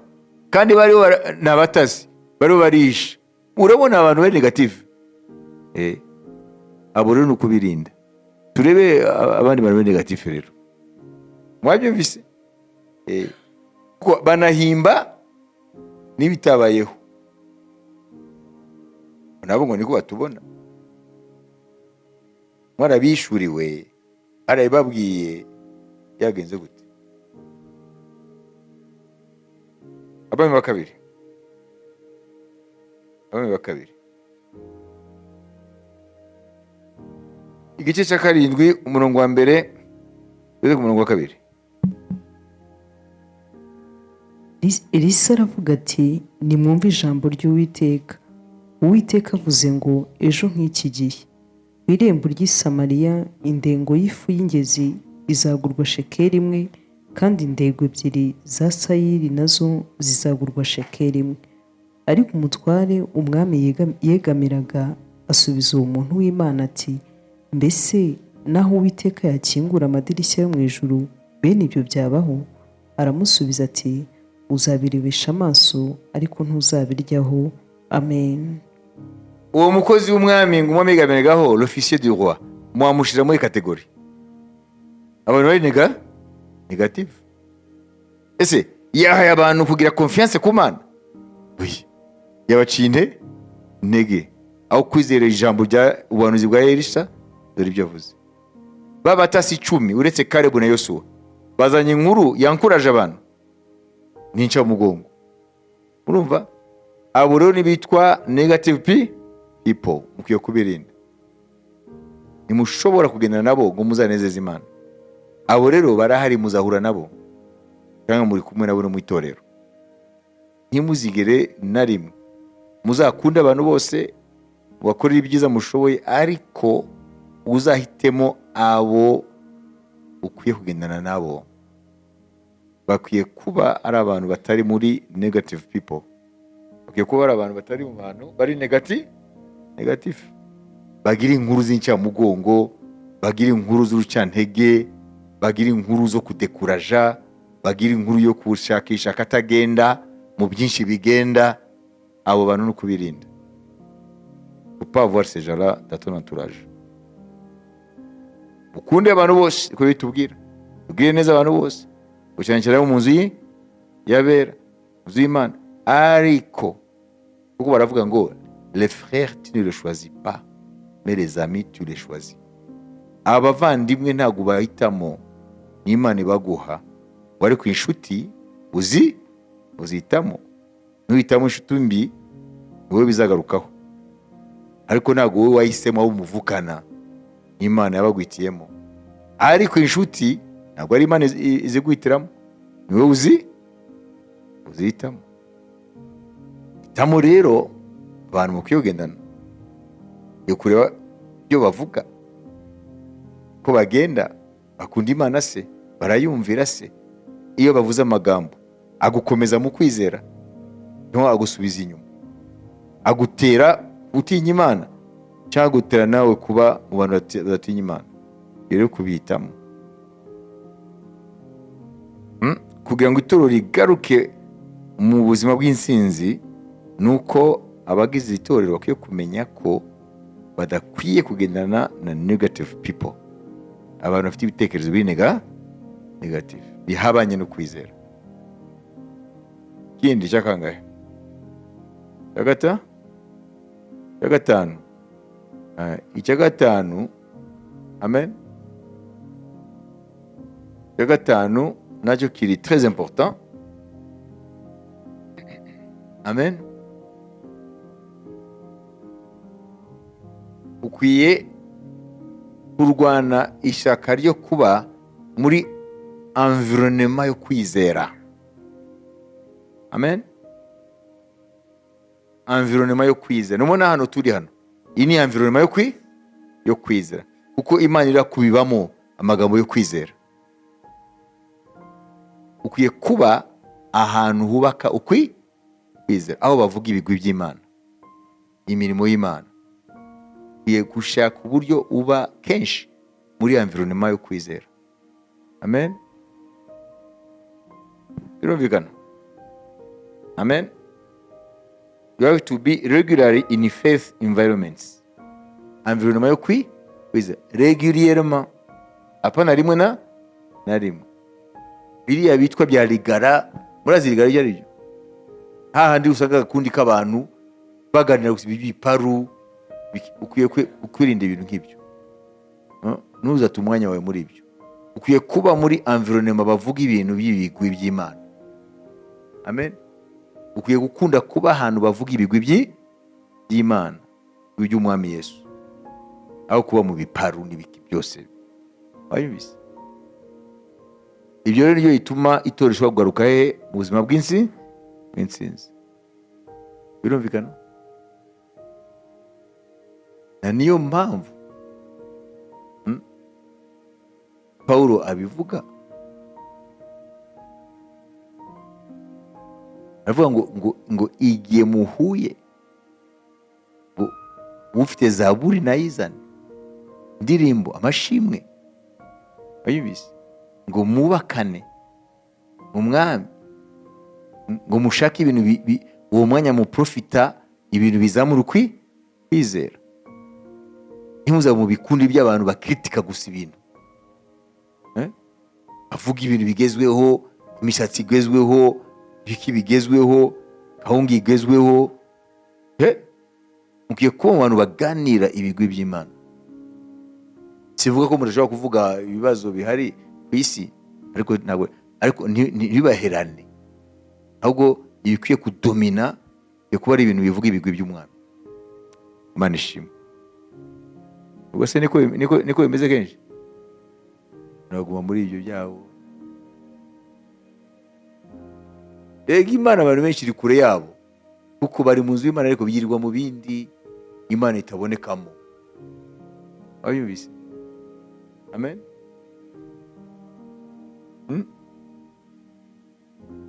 kandi bariho ni abatasi, bariho barisha. Urabona abantu bari négatif. Abo rero ni ukubirinda. Turebe abandi bantu bari négatif rero. Mwabyumvise? Kuko banahimba n'ibitabayeho, nabo ngo niko batubona. Mwarabishuriwe, arabibabwiye, byagenze gute? Abami ba Kabiri, Abami ba Kabiri, igice cya 7, umurongo wa 1 ugeze ku murongo wa 2. Elisa aravuga ati: "Nimwumve ijambo ry'Uwiteka. Uwiteka avuze ngo: Ejo nk'iki gihe, ku irembo ry'i Samariya, indengo y'ifu y'ingezi izagurwa shekeli 1, kandi indego 2 za sayiri nazo zizagurwa shekeli 1." Ariko umutware umwami yegamiraga asubiza uwo muntu w'Imana ati: "Mbese naho Uwiteka yakingura amadirishya yo mu ijuru, bene ibyo byabaho?" Aramusubiza ati: "Uzabirebesha amaso, ariko ntuzabiryaho." Amen. Uwo mukozi w'umwami ngo umwami yegamiragaho, l'officier du roi, mwamushyira muri catégorie abantu bari négative. Ese yahaye abantu kugira confiance ku Mana? Oya. Yabaciye intege aho kwizera ijambo rya ubuhanuzi bwa Elisa. Dore ibyo avuze: b'abatasi 10, uretse Kalebu na Yosuwa, bazanye inkuru yankuraje abantu n'inca mugongo. Urumva, abo rero nibitwa negative people, mukwiye kubirinda. Ntimushobora kugendana nabo ngo muzanezeze Imana. Abo rero barahari, muzahura nabo cyangwa muri kumwe nabo no mu itorero. Ntimuzigere na rimwe, muzakunde abantu bose, mubakorere ibyiza mushoboye, ariko uzahitemo abo ukwiye kugendana nabo. Bakwiye kuba ari abantu batari muri negative people, bakwiye kuba ari abantu batari mu bantu bari négatif, bagira inkuru z'incamugongo, bagira inkuru z'urucantege, bagira inkuru zo kudekuraja, bagira inkuru yo gushakisha akatagenda mu byinshi bigenda. Abo bantu ni ukubirinda. Faut pas avoir ces gens-là dans ton entourage. Ukunde abantu bose, uko bitubwira, ubwire neza abantu bose, cyane cyane abo mu nzu y'abera, mu nzu y'Imana. Ariko kuko baravuga ngo: "Les frères, tu ne les choisis pas, mais les amis, tu les choisis." Abavandimwe ntabwo bahitamo, n'Imana ibaguha. Wari ku inshuti Uzi uzihitamo. Nuhitamo inshuti mbi, ni wowe bizagarukaho, ariko ntabwo wowe wahisemo abo muvukana, Imana yabagwitiyemo. Ariko inshuti ntabwo ari Imana iziguhitiramo, ni wowe uzihitamo. Hitamo rero abantu mukwiye kugendana, yo kureba ibyo bavuga, ko bagenda bakunda Imana se, barayumvira se? Iyo bavuze amagambo agukomeza mu kwizera, niho agusubiza inyuma, agutera gutinya Imana cyangwa agutera nawe kuba mu bantu badatinya Imana. Rero kubihitamo, Kugira ngo itorero rigaruke mu buzima bw'intsinzi, ni uko abagize itorero bakwiye kumenya ko badakwiye kugendana na negative people, abantu bafite ibitekerezo biri negative, bihabanye no kwizera. Ikindi cyakangahe? Cya gatanu. Icya gatanu, amen. Icya gatanu nacyo kiri très important, amen. Ukwiye kurwana ishyaka ryo kuba muri environnement yo kwizera, amen. Environnement yo kwizera, nubona hano turi hano, iyi ni environnement yo kwizera, kuko Imana irakubibamo amagambo yo kwizera. Ukwiye kuba ahantu hubaka kwizera, aho bavuga ibigwi by'Imana, imirimo y'Imana. Ukwiye gushaka uburyo uba kenshi muri environnement yo kwizera, amen. Birumvikana, amen. You have to be regularly in faith environments, environnement yo kwizera régulièrement, apana rimwe na rimwe. Biriya bitwa bya rigara, murazi rigara ibyo ari byo? Hahandi usanga agakundi k'abantu baganira gusa ibiparu. Ukwiye kwirinda ibintu nk'ibyo. Ntuzate umwanya wawe muri ibyo. Ukwiye kuba muri environnement bavuga ibintu by'ibigwi by'Imana, amen. Ukwiye gukunda kuba ahantu bavuga ibigwi by'Imana, ibigwi by'Umwami Yesu, aho kuba mu biparu n'ibiki byose. Wabibise? Ibyo rero nibyo bituma itorero rishobora kugaruka he? Mu buzima bw'intsinzi. Birumvikana? Na niyo mpamvu Pawulo abivuga, aravuga ngo igihe muhuye, ngo mufite zaburi nayizane, indirimbo, amashimwe, wayumvise, ngo mubakane mu Mwami, ngo mushake ibintu uwo mwanya muprofita ibintu bizamura kwizera. Ntimuzabe mu bikundi by'abantu bakritika gusa ibintu, Bavuga ibintu bigezweho, imisatsi igezweho, ibiki bigezweho, kawunga igezweho. Mukwiye kuba mu bantu baganira ibigwi by'Imana. Sivuga ko mudashobora kuvuga ibibazo bihari ku isi, ariko ntabwo, ariko ntibibaherane, ahubwo ibikwiye kudomina bikwiye kuba ari ibintu bivuga ibigwi by'Umwami. Imana ishimwe. Ubwo se niko bimeze kenshi, naguma muri ibyo byabo. Rega Imana abantu benshi iri kure yabo, kuko bari mu nzu y'Imana ariko birirwa mu bindi Imana itabonekamo. Wabyumvise? Amen.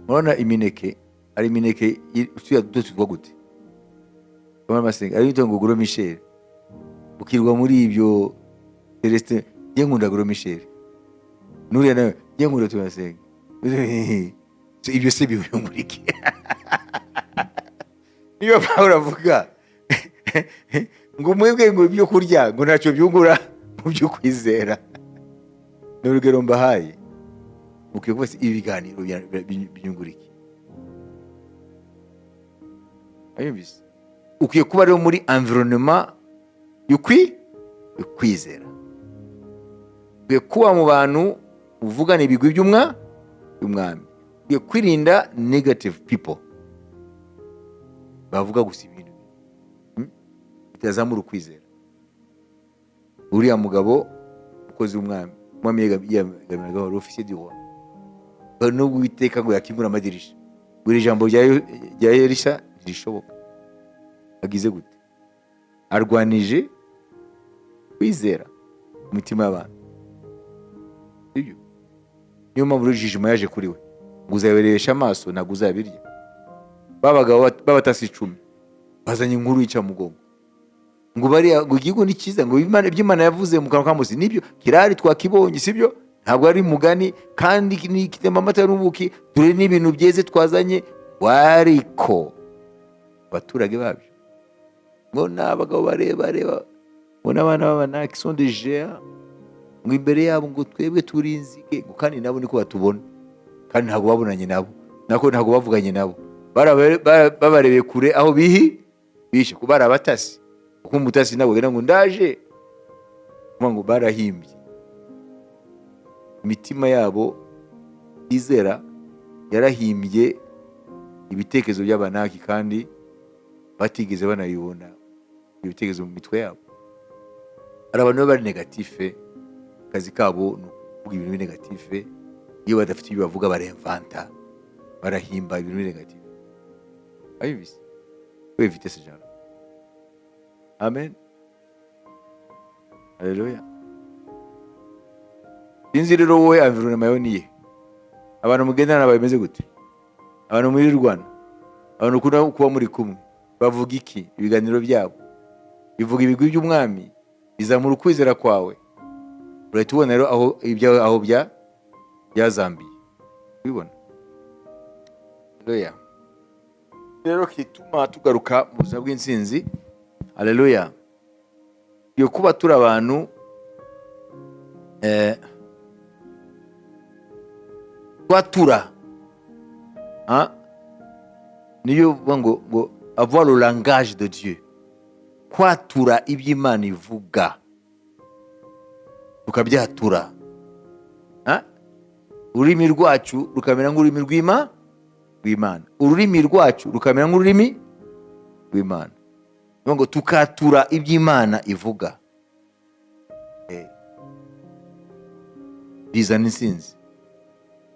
Murabona imineke, hari imineke turiya duto tuvuga gute? Urabona amasenga, ari ngo Gros Michel, ukirwa muri ibyo. Celestin, njye nkunda Gros Michel, nuriya nawe njye nkunda tunasenga. So, ibyo se biyungurike? Niyo Pawulo avuga ngo mwebwe ngo ibyo kurya ngo ntacyo byungura mu byo kwizera. Ni urugero mbahaye. Mukwiye kuba ibi biganiro byungura iki? Ayumvise? Ukwiye kuba rero muri environnement yo kwizera. Ukwiye kuba mu bantu uvugana ibigwi by'Umwami. Ukwiye kwirinda negative people bavuga gusa ibintu bitazamura ukwizera. Uriya mugabo, umukozi w'umwami, umwami yegamiragaho, l'officier du roi, nubwo Uwiteka ngo yakingura amadirisha, buri jambo rya Elisha ntirishoboka. Agize gute? Arwanije kwizera mu mitima y'abantu. Sibyo? Niyo mpamvu rero jugement yaje kuri we, ngo uzabirebesha amaso, ntabwo uzabirya. Ba bagabo b'abatasi 10 bazanye inkuru yica mugongo, ngo bariya, ngo igihugu ni cyiza, ngo ibyo Imana yavuze mu kanwa ka Mose nibyo kirahari, twakibonye, sibyo? Ntabwo ari umugani, kandi ni kitemba amata n'ubuki. Dore n'ibintu byeze twazanye. Ariko abaturage babyo ngo ni abagabo barebare, ngo n'abana b'Abanaki sont des géants, ngo imbere yabo ngo twebwe turi inzige, ngo kandi nabo niko batubona, kandi ntabwo babonanye nabo, nako ntabwo bavuganye nabo. Babarebeye kure aho bihi bishe, kuko bari abatasi, kuko umutasi ntabwo agira ngo ndaje. Kuvuga ngo barahimbye, imitima yabo izera yarahimbye ibitekerezo by'Abanaki, kandi batigeze banabibona ibitekerezo mu mitwe yabo. Hari abantu baba bari négatif, akazi kabo ni ukuvuga ibintu biri négatif. Iyo badafite ibyo bavuga, baremvanta, barahimba ibintu biri négatif. Abizi ko éviter ce genre. Amen, haleluya. Sinzi rero wowe, environnement yawe niye? Abantu mugendana bameze gute? Abantu muri Rwanda, abantu ukunda kuba muri kumwe bavuga iki? Ibiganiro byabo bivuga ibigwi by'umwami, bizamura ukwizera kwawe? Urahita ubona rero aho ibyawe, aho byazambiye ubibona. Haleluya. Rero kituma tugaruka mu buzima bw'intsinzi, haleluya, iyo kuba turi abantu twatura. Ah, niyo uvuga ngo avoir le langage de Dieu, kwatura ibyo Imana ivuga, tukabyatura. Ah? Ururimi rwacu rukamera nk'ururimi rw'Imana, ururimi rwacu rukamera nk'ururimi rw'Imana. Ni ngo tukatura ibyo Imana ivuga. Bizana intsinzi.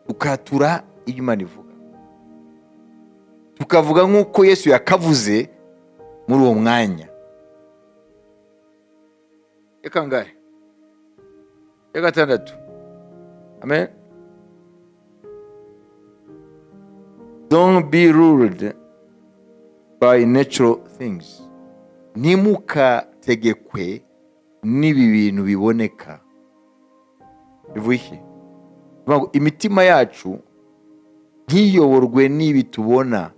Tukatura ibyo Imana ivuga, tukavuga nk'uko Yesu yakavuze muri uwo mwanya. Ya kangahe? Ya gatandatu. Amen. Don't be ruled by natural things. Ntimukategekwe n'ibi bintu biboneka. Bivuye iki? Bivuga ngo imitima yacu ntiyoborwe n'ibi tubona,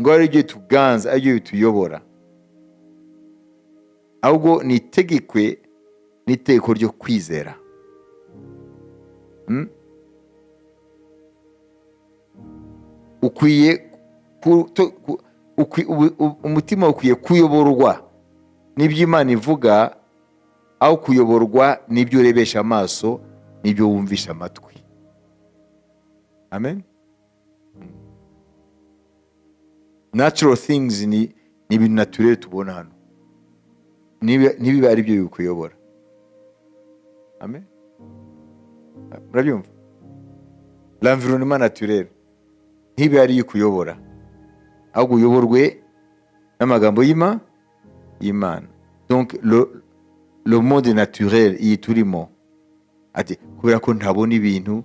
ngo ari byo tuganza, ari byo bituyobora, ahubwo nitegekwe n'itegeko ryo kwizera. Ukwiye ku- to- ku- ukwi- ubu- ubu- umutima ukwiye kuyoborwa n'ibyo Imana ivuga, aho kuyoborwa n'ibyo urebesha amaso n'ibyo wumvisha amatwi. Amen. Natural things ni ibintu naturel tubona hano. Ntibibe ari byo bikuyobora. Amen. Murabyumva? L'environnement naturel ntibe ari yo ikuyobora, ahubwo uyoborwe n'amagambo y'Imana. Donc le monde naturel iyi turimo, ati kubera ko ntabona ibintu,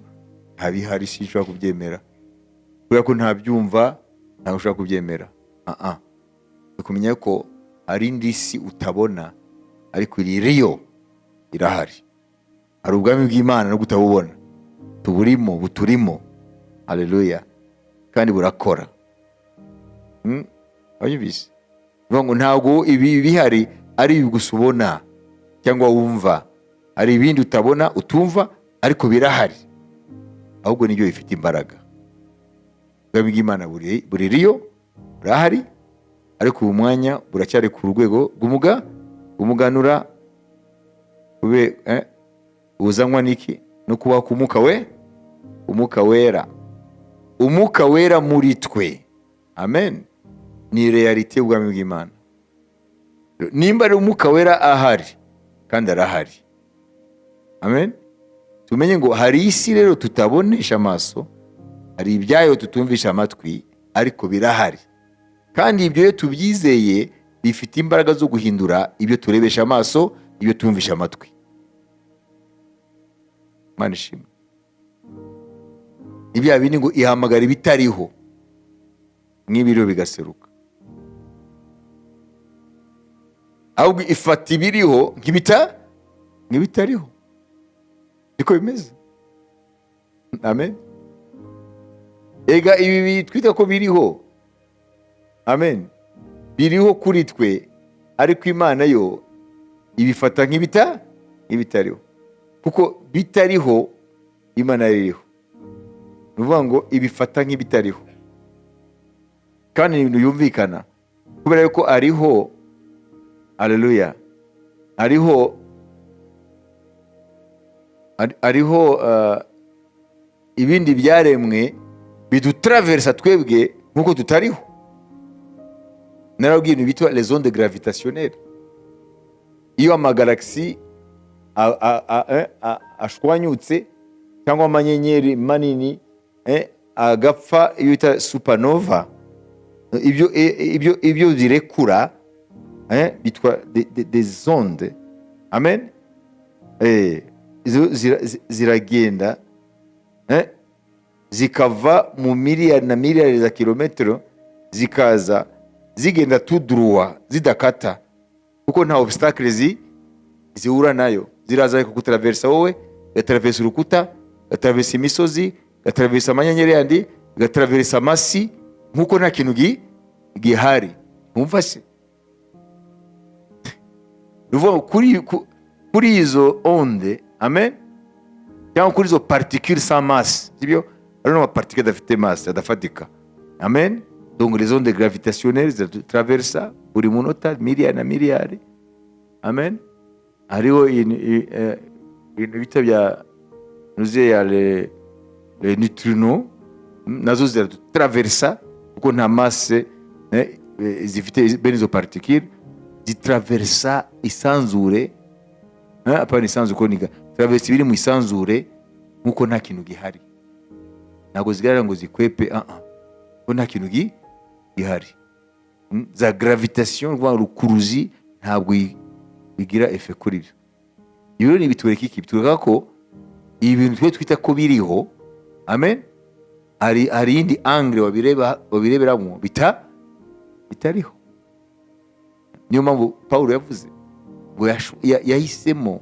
ntabihari, sinshobora kubyemera. Kubera ko ntabyumva, ntabwo ushobora kubyemera. Ah ah, kumenya ko hari indi si utabona, ariko iri riyo irahari. Hari ubwami bw'Imana no kutabubona, tuburimo, buturimo. Haleluya. Kandi burakora. Wabyumvise? Bivuga ngo ntabwo ibi bihari ari ibi gusa ubona cyangwa wumva. Hari ibindi utabona, utumva, ariko birahari, ahubwo nibyo bifite imbaraga. Ubwami bw'Imana buri riyo, burahari, ariko uyu mwanya buracyari ku rwego rw'umuganura, ube uzanwa n'iki? No kubaho k'umwuka we, Umwuka Wera. Umwuka Wera muri twe, amen, ni réalité y'ubwami bw'Imana. Nimba ari Umwuka Wera ahari, kandi arahari, amen, tumenye ngo hari isi rero tutabonesha amaso, hari ibyayo tutumvisha amatwi, ariko birahari. Kandi ibyo iyo tubyizeye bifite imbaraga zo guhindura ibyo turebesha amaso, ibyo tumvisha amatwi. Imana ishimwe. Ni bya bindi ngo ihamagara ibitariho nk'ibiriho bigaseruka, ahubwo ifata ibiriho nk'ibitariho. Niko bimeze, amen. Ega ibi twita ko biriho, amen, biriho kuri twe, ariko Imana yo ibifata nk'ibitariho, kuko bitariho Imana iriho. Ni ukuvuga ngo ibifata nk'ibitariho, kandi ni ibintu byumvikana kubera yuko ariho. Aleluya! Ariho, ariho ibindi byaremwe bidutaraversa twebwe nk'uko tutariho. Narabwiye ibintu bitwa les ondes gravitationnelles. Iyo amagalaxie ashwanyutse cyangwa amanyenyeri manini agapfa, iyo bita supernova, ibyo birekura bitwa des ondes, amen. Izo ziragenda zikava mu miliyari na miliyari za kilometero, zikaza zigenda tout droit, zidakata, kuko nta obstacle zihura nayo. Ziraza kukutaraversa wowe, igataraversa urukuta, igataraversa imisozi, igataraversa amanyenyeri yandi, igataraversa amasi nk'uko nta kintu gihari. Wumva se? Ni ukuvuga ngo kuri izo onde, amen, cyangwa kuri izo particules sans masse, sibyo? Hariho n'amaparticule adafite masse, adafatika, amen. Donc les ondes gravitationnelles ziratraversa buri munota miliyari na miliyari, amen. Hariho ibintu bita bya nuze ya les neutrinos, nazo ziratraversa kuko nta masse zifite bene izo particule. Zitraversa isanzure, apana isanzure ko niga traversa ibiri mu isanzure nkuko nta kintu gihari. Ntabwo zigaragara ngo zikwepe, ah ah, ko nta kintu gihari. Za gravitation, kuvuga ngo rukuruzi, ntabwo bigira effet kuri byo. Ibi rero ni bitwereka iki? Bitwereka ko ibi bintu twe twita ko biriho, amen, hari iyindi angle wabireberamo bitariho. Niyo mpamvu Paul yavuze ngo yahisemo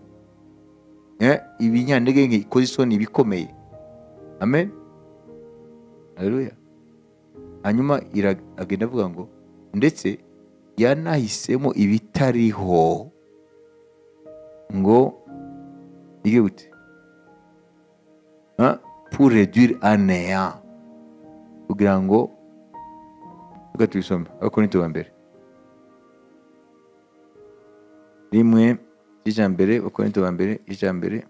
ibinyantege nke ikoze isoni ibikomeye, amen, haleluya. Hanyuma agenda avuga ngo ndetse yanahisemo ibitariho ngo ige gute? Hein? Pour réduire à néant, kugira ngo, reka tubisome, Abakorinto ba mbere 1, ijya mbere, Abakorinto ba mbere ijya mbere,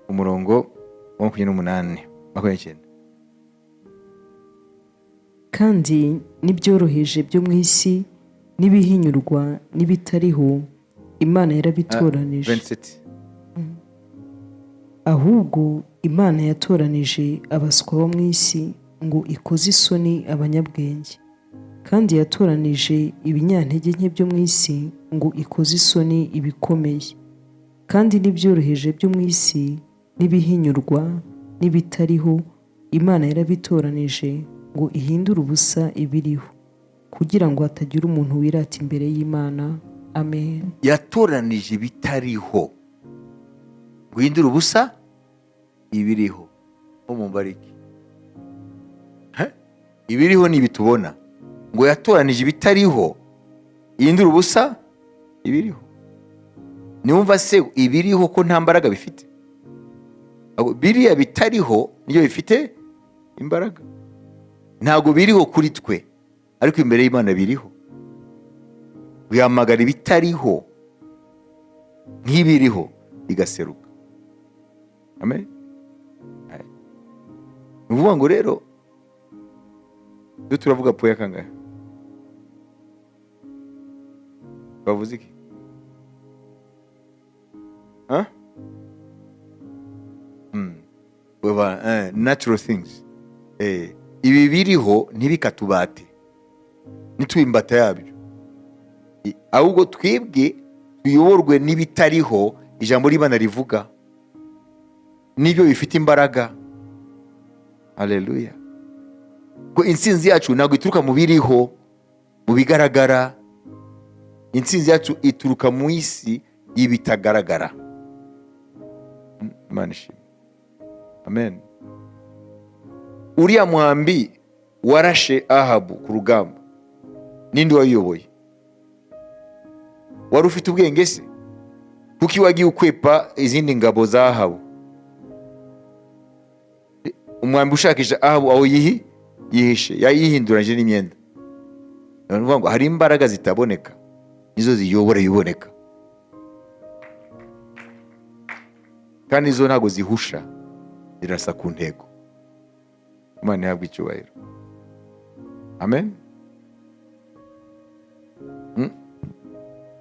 umurongo wa 28, 29. Kandi n'ibyoroheje byo mu isi n'ibihinyurwa n'ibitariho, Imana yarabitoranije. 27. Ahubwo Imana yatoranije abaswa bo mu isi ngo ikoze isoni abanyabwenge, kandi yatoranije ibinyantege nke byo mu isi ngo ikoze isoni ibikomeye. Kandi n'ibyoroheje byo mu isi n'ibihinyurwa n'ibitariho, Imana yarabitoranije ngo ihindure ubusa ibiriho, kugira ngo hatagira umuntu wirata imbere y'Imana. Amen. Yatoranije ibitariho guhindura ubusa ibiriho. Nko mu mbariki. Ibiriho ni ibi tubona. Ngo yatoranije ibitariho ihindura ubusa ibiriho. Niwumva se ibiriho ko nta mbaraga bifite? Ahubwo biriya bitariho nibyo bifite imbaraga. Ntabwo biriho kuri twe, ariko imbere y'Imana biriho. Bihamagara ibitariho nk'ibiriho, bigaseruka, amen. Ni ukuvuga ngo rero iyo turavuga point kangahe, bavuze iki? Huh? Natural things. Ibi biriho ntibikatubate, ntitube imbata yabyo, ahubwo twebwe tuyoborwe n'ibitariho. Ijambo ry'Imana rivuga nibyo bifite imbaraga. Haleluya! Ko intsinzi yacu ntabwo ituruka mu biriho, mu bigaragara. Intsinzi yacu ituruka mu isi y'ibitagaragara. Imana ishimwe, amen. Uriya mwambi warashe Ahabu ku rugamba, ninde wayiyoboye? Wari ufite ubwenge se? Kuki wagiye ukwepa izindi ngabo za Ahabu? Umwambi ushakisha Ahabu aho yihishe, yayihinduranyije n'imyenda. Ni ukuvuga ngo hari imbaraga zitaboneka, nizo ziyobora ibiboneka, kandi zo ntabwo zihusha, zirasa ku ntego. Imana ihabwe icyubahiro, amen.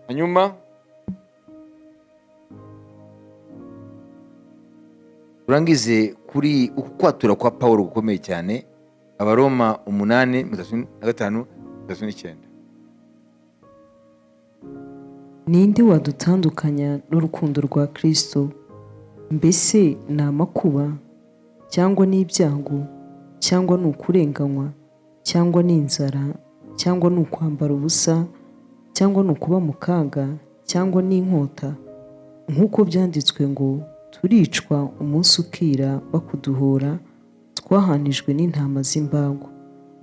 Hanyuma turangize kuri uku kwatura kwa Pawulo gukomeye cyane, Abaroma 8, 35, 39. Ninde wadutandukanya n'urukundo rwa Kristo? Mbese ni amakuba, cyangwa ni ibyago, cyangwa ni ukurenganywa, cyangwa ni inzara, cyangwa ni ukwambara ubusa, cyangwa ni ukuba mu kaga, cyangwa ni inkota? Nk'uko byanditswe ngo turicwa umunsi ukira bakuduhora, twahanijwe n'intama z'imbagwa.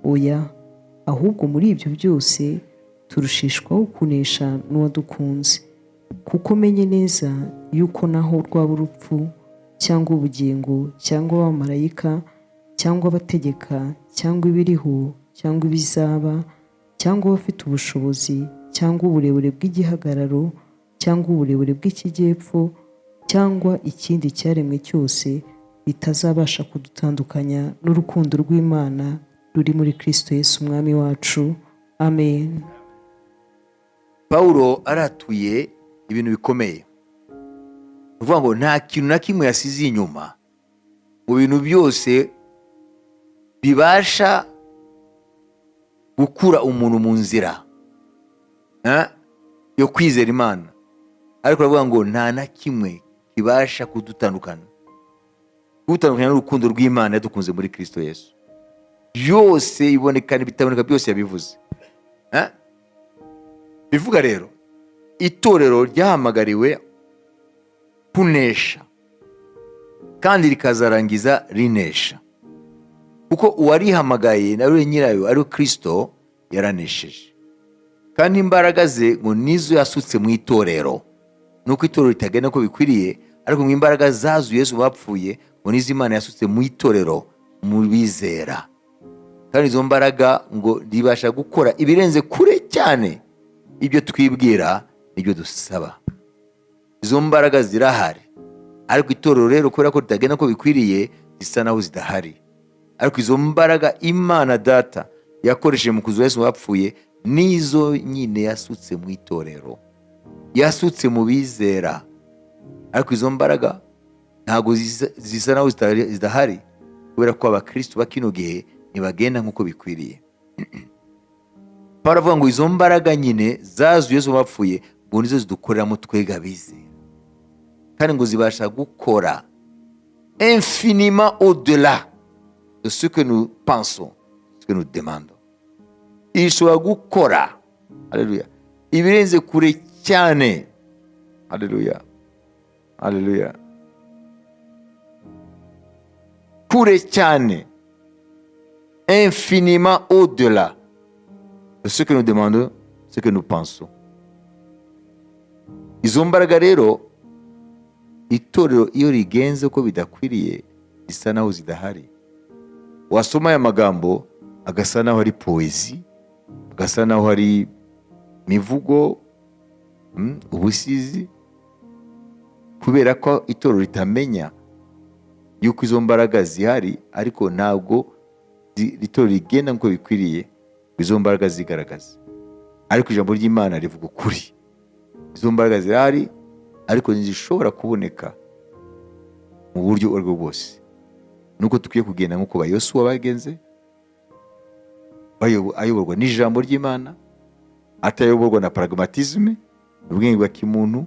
Oya, ahubwo muri ibyo byose turushishwaho kunesha n'uwadukunze. Kuko menye neza yuko naho rwaba urupfu, cyangwa ubugingo, cyangwa abamarayika, cyangwa abategeka, cyangwa ibiriho, cyangwa ibizaba, cyangwa abafite ubushobozi, cyangwa uburebure bw'igihagararo, cyangwa uburebure bw'ikijyepfo, cyangwa ikindi cyaremwe cyose, bitazabasha kudutandukanya n'urukundo rw'Imana ruri muri Kristo Yesu Umwami wacu. Amen. Pawulo aratuye ibintu bikomeye. Ni ukuvuga ngo nta kintu na kimwe yasize inyuma mu bintu byose bibasha gukura umuntu mu nzira yo kwizera Imana. Ariko aravuga ngo nta na kimwe kibasha kudutandukanya n'urukundo rw'Imana yadukunze muri Kristo Yesu. Byose iboneka n'ibitaboneka byose yabivuze. Bivuga rero itorero ryahamagariwe kunesha kandi rikazarangiza rinesha, kuko uwarihamagaye nawe nyirayo ari Kristo yaranesheje, kandi imbaraga ze ngo nizo yasutse mu itorero. Nuko itorero ritagenda uko bikwiriye, ariko mu imbaraga zazuye Yesu bapfuye ngo nizo Imana yasutse mu itorero mu bizera, kandi izo mbaraga ngo ribasha gukora ibirenze kure cyane ibyo twibwira n'ibyo dusaba. Izo mbaraga zirahari, ariko itorero rero kubera ko ritagenda uko bikwiriye zisa naho zidahari. Ariko izo mbaraga Imana Data yakoresheje mu kuzura Yesu bapfuye nizo nyine yasutse mu itorero, yasutse mu bizera. Ariko izo mbaraga ntabwo zisa naho zidahari, kubera ko abakristo ba kino gihe ntibagenda nk'uko bikwiriye. Pawulo avuga ngo izo mbaraga nyine zazuye Yesu bapfuye ngo nizo zidukoreramo twebwe abizera, kandi ngo zibasha gukora infiniment au-delà de ce que nous pensons, ce que nous demandons. Ishobora gukora, haleluya, ibirenze kure cyane, haleluya, haleluya, kure cyane, infiniment au-delà de ce que nous demandons, ce que nous pensons. Izo mbaraga rero itorero iyo rigenze uko bidakwiriye zisa naho zidahari. Wasoma aya magambo agasa naho ari poezi, agasa naho ari mivugo, ubusizi, kubera ko itorero ritamenya Yuko izo mbaraga zihari, ariko ntabwo itorero rigenda nk'uko bikwiriye ngo izo mbaraga zigaragaze. Ariko ijambo ry'Imana rivuga ukuri: izo mbaraga zirahari, ariko ntizishobora kuboneka mu buryo ubwo aribwo bwose. Nuko dukwiye kugenda nk'uko ba Yosuwa bagenze, ayoborwa n'ijambo ry'Imana, atayoborwa na pragmatisme, ubwenge bwa kimuntu.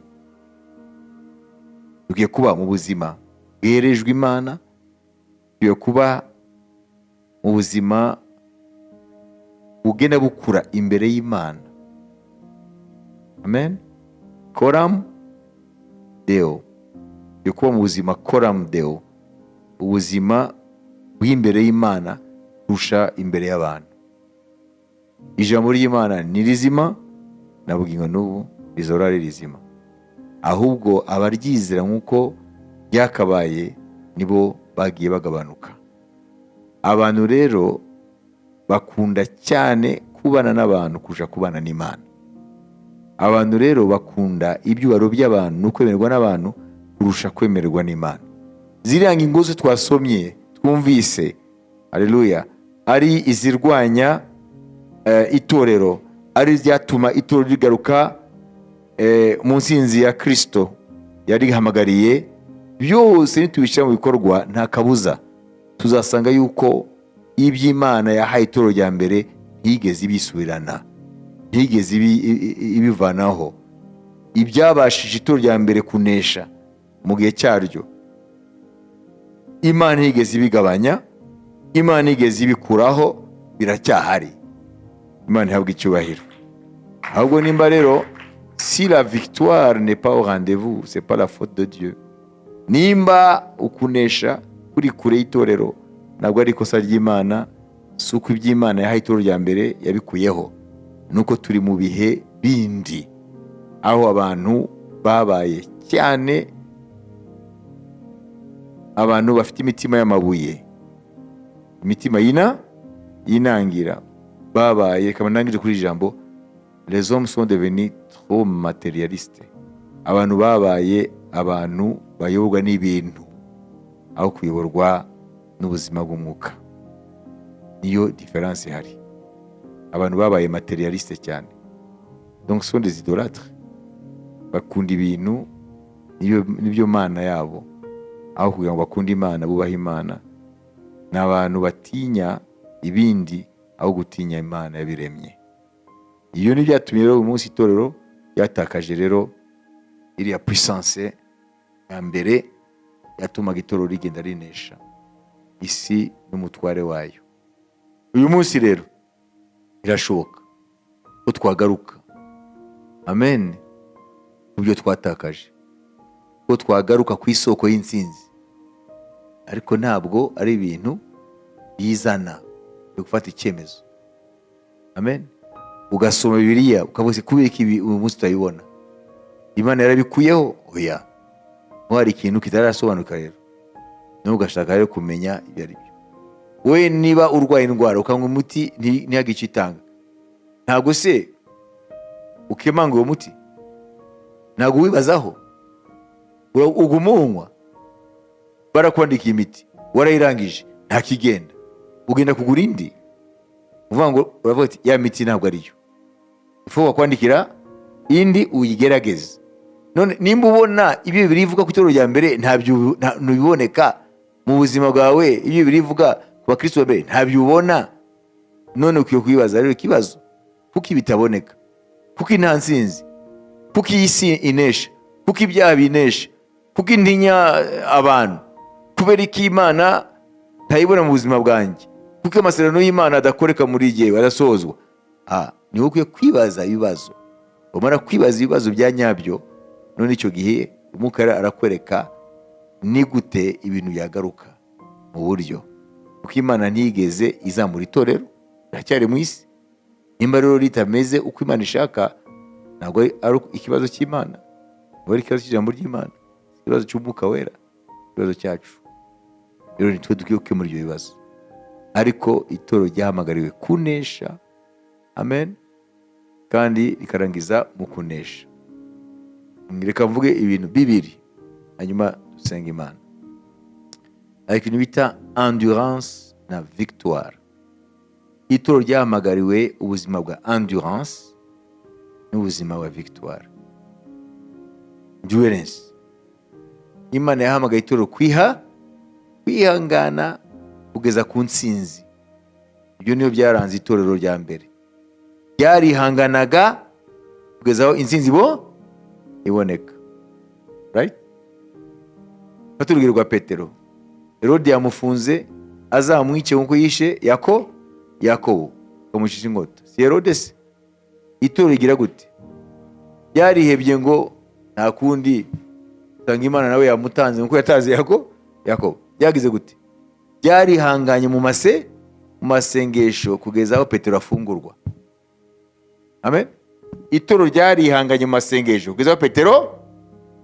Dukwiye kuba mu buzima bwerejwe Imana, dukwiye kuba mu buzima bugenda bukura imbere y'Imana. Amen. Coram Deo. Dukwiye kuba mu buzima coram Deo, ubuzima bw'imbere y'Imana kurusha imbere y'abantu. Ijambo ry'Imana ni rizima na bugingo n'ubu rizora ari rizima, ahubwo abaryizera nk'uko byakabaye nibo bagiye bagabanuka. Abantu rero bakunda cyane kubana n'abantu kurusha kubana n'Imana. Abantu rero bakunda ibyubahiro by'abantu no kwemerwa n'abantu kurusha kwemererwa n'Imana. Ziriya ngingo zose twasomye, twumvise, haleluya, ari izirwanya itorero, ari ibyatuma itorero rigaruka mu nsinzi ya Kirisito yarihamagariye, byose nitubishyira mu bikorwa, nta kabuza tuzasanga yuko iby'Imana yahaye itorero rya mbere ntiyigeze ibisubirana, ntiyigeze ibivanaho. Ibyabashije itorero rya mbere kunesha mu gihe cyaryo, Imana ntiyigeze ibigabanya, Imana ntiyigeze ibikuraho, biracyahari. Imana ihabwa icyubahiro. Ahubwo nimba rero, si la victoire n'est pas au rendez-vous, c'est pas la faute de Dieu. Nimba ukunesha kuri kure y'itorero, ntabwo ari ikosa ry'Imana. Si uko iby'Imana yahaye itorero rya mbere yabikuyeho, nuko turi mu bihe bindi aho abantu babaye cyane abantu bafite imitima y'amabuye, imitima yinangira babaye. Reka ndangije kuri iri jambo: les hommes sont devenus trop matérialistes. Abantu babaye abantu bayoborwa n'ibintu aho kuyoborwa n'ubuzima bw'umwuka. Niyo différence ihari. Abantu babaye matérialiste cyane, donc sont des idolâtres. Bakunda ibintu, nibyo mana yabo, aho kugira ngo bakunde Imana, bubahe Imana. Ni abantu batinya ibindi aho gutinya Imana yabiremye. Iyo ni byatumye rero uyu munsi itorero ryatakaje rero iriya puissance ya mbere yatumaga itorero rigenda rinesha isi n'umutware wayo. Uyu munsi rero birashoboka ko twagaruka, amen, mu byo twatakaje, ko twagaruka ku isoko y'intsinzi. Ariko ntabwo ari ibintu bizana byo gufata icyemezo. Amen. Ugasoma Bibiliya, ukavuga uti: "Kubera ko ibi uyu munsi tutayibona, Imana yarabikuyeho?" Oya, nko hari ikintu kitarasobanuka rero, nawe ugashaka rero kumenya ibyo ari byo. We niba urwaye indwara, ukanywa umuti, ntihagire icyo itanga, ntabwo se ukemanga uwo muti? Ntabwo wibazaho? Uguma uwunywa. Barakwandikiye imiti, warayirangije, ntakigenda, ugenda kugura indi. Uvuga ngo, uravuga ati: "Ya miti ntabwo ariyo." Ifu bakwandikira indi, uyigerageze. None nimba ubona ibyo Bibiliya ivuga ku itorero rya mbere ntabyo ntibiboneka mu buzima bwawe, ibyo Bibiliya ivuga ku bakristo ba mbere ntabyo ubona, none ukwiye kwibaza rero ikibazo: kuko bitaboneka? Kuko nta nsinzi? Kuko iyi si inesha? Kuko ibyaha binesha? Kuko intinya abantu? Kubera ko Imana ntayibona mu buzima bwanjye? Kuko amasezerano y'Imana adakoreka muri jyewe, adasohozwa? Niwe ukwiye kwibaza ibibazo. Umara kwibaza ibibazo bya nyabyo, none icyo gihe Umwuka arakwereka ni gute ibintu byagaruka mu buryo, kuko Imana ntiyigeze izamura itorero, iracyari mu isi. Nimba rero ritameze uko Imana ishaka, ntabwo ari ikibazo cy'Imana, ntabwo ari ikibazo cy'ijambo ry'Imana, ikibazo cy'Umwuka Wera, ikibazo cyacu. Rero nitwe dukwiye gukemura ibyo bibazo. Ariko itorero ryahamagariwe kunesha, amen, kandi rikarangiza mu kunesha. Reka mvuge ibintu bibiri, hanyuma dusenga Imana. Hari ikintu bita endurance na victoire. Itorero ryahamagariwe ubuzima bwa endurance n'ubuzima bwa victoire, endurance. Imana yahamagaye itorero kwihangana kugeza ku ntsinzi. Ibyo niyo byaranze itorero rya mbere, ryarihanganaga kugeza aho intsinzi bo iboneka, right? Fata urugero rwa Petero. Herode yamufunze azamwice nk'uko yishe Yakobo, akamucisha inkota. Si Herode se? Itorero rigira gute? Ryarihebye ngo nta kundi, usanga Imana nawe yamutanze nk'uko yatanze Yakobo. Byagize gute? Byarihanganye mu masengesho kugeza aho Petero afungurwa. Amen. Itorero ryarihanganye mu masengesho kugeza aho Petero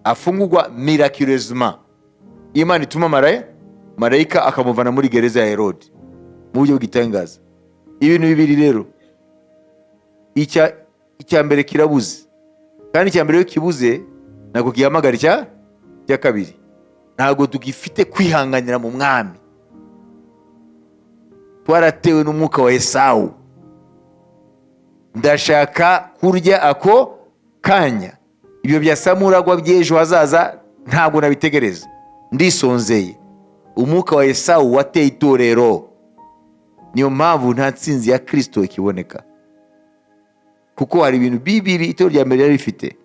afungurwa miraculeusement. Imana ituma marayika akamuvana muri gereza ya Herode mu buryo bw'igitangaza. Ibintu bibiri rero, icya mbere kirabuze, kandi icya mbere iyo kibuze ntabwo gihamagara icya kabiri. Ntabwo tugifite kwihanganira mu Mwami, twaratewe n'umwuka wa Esawu. Ndashaka kurya ako kanya, ibyo bya samuragwa by'ejo hazaza ntabwo nabitegereza, ndisonzeye. Umwuka wa Esawu wateye itorero, niyo mpamvu nta ntsinzi ya Kirisito ikiboneka, kuko hari ibintu bibiri itorero rya mbere ryari rifite: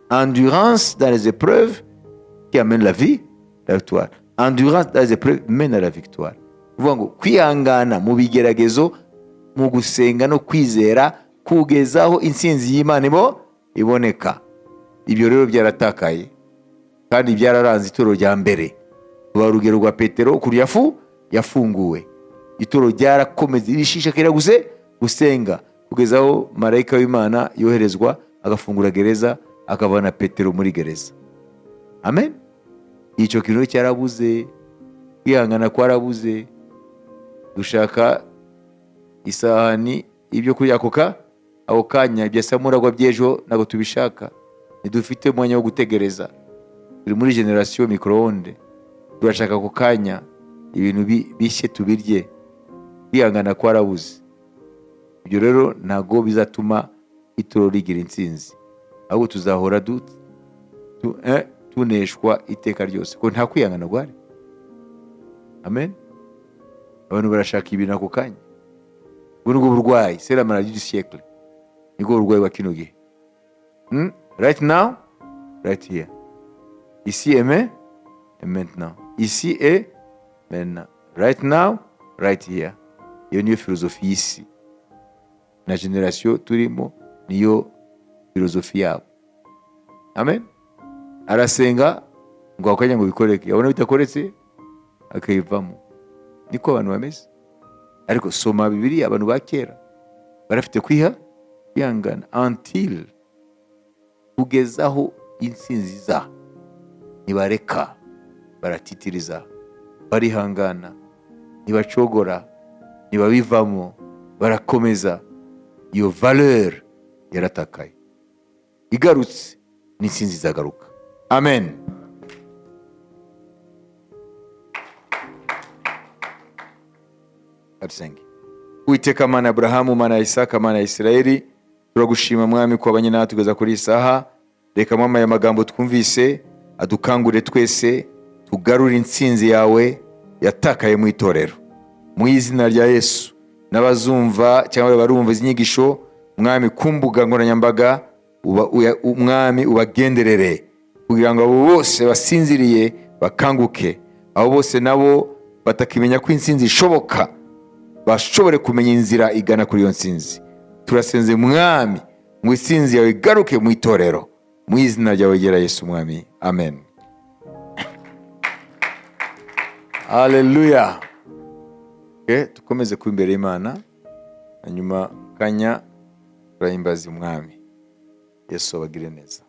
endurance dans les épreuves qui amène la vie, la victoire. Endurance dans les épreuves mène à la victoire. Kuvuga ngo kwihangana mu bigeragezo, mu gusenga no kwizera, kugeza aho intsinzi y'Imana iboneka. Ibyo rero byaratakaye kandi byararanze itorero rya mbere. Tuba urugero rwa Petero ukuntu yafunguwe. Itorero ryarakomeza rishishikara gusenga kugeza aho marayika w'Imana yoherezwa agafungura gereza, akavana Petero muri gereza. Amen. Icyo kintu rero cyarabuze, kwihangana kwarabuze. Dushaka isahani ibyo kurya ako kanya, ibya samuragwa by'ejo ntabwo tubishaka. Ntidufite umwanya wo gutegereza, turi muri génération micro-ondes. Turashaka ako kanya ibintu bishye tubirye. Kwihangana kwarabuze. Ibyo rero ntabwo bizatuma itorero rigira intsinzi, ahubwo tuzahora tuneshwa iteka ryose ko nta kwihangana guhari. Amen. Abantu barashaka ibintu ako kanya. Ubwo nibwo burwayi, c'est la maladie du siècle, nibwo burwayi bwa kino gihe. Right now, right here, ici et maintenant, ici et maintenant, right now, right here. Iyo niyo filozofi y'isi na génération turimo, niyo filozofi yabo. Amen. Arasenga ngo ako kanya ngo bikoreke, yabona bitakoretse akayivamo. Niko abantu bameze. Ariko soma Bibiliya, abantu ba kera barafite kwihangana until, kugeza aho intsinzi iza. Ntibareka, baratitiriza, barihangana, ntibacogora, ntibabivamo, barakomeza. Iyo valeur yaratakaye. Igarutse, n'intsinzi izagaruka. Amen. Adusenge. Uwiteka Mana ya Aburahamu, Mana ya Isaka, Mana ya Isirayeli, turagushima Mwami ko wabanye natwe tugeza kuri iyi saha. Reka Mwami aya magambo twumvise adukangure twese, tugarure intsinzi yawe yatakaye mu itorero, mu izina rya Yesu. N'abazumva cyangwa barumva izi nyigisho, Mwami, ku mbuga nkoranyambaga, Mwami, ubagenderere kugira ngo abo bose basinziriye bakanguke, abo bose nabo batakimenya ko intsinzi ishoboka bashobore kumenya inzira igana kuri iyo ntsinzi. Turasenze Mwami ngo intsinzi yawe igaruke mu itorero, mu izina ryawe ryera Yesu Mwami, amen. Haleluya. Okay, dukomeze kuba imbere y'Imana, hanyuma kanya turahimbaza Umwami. Yesu abagire neza.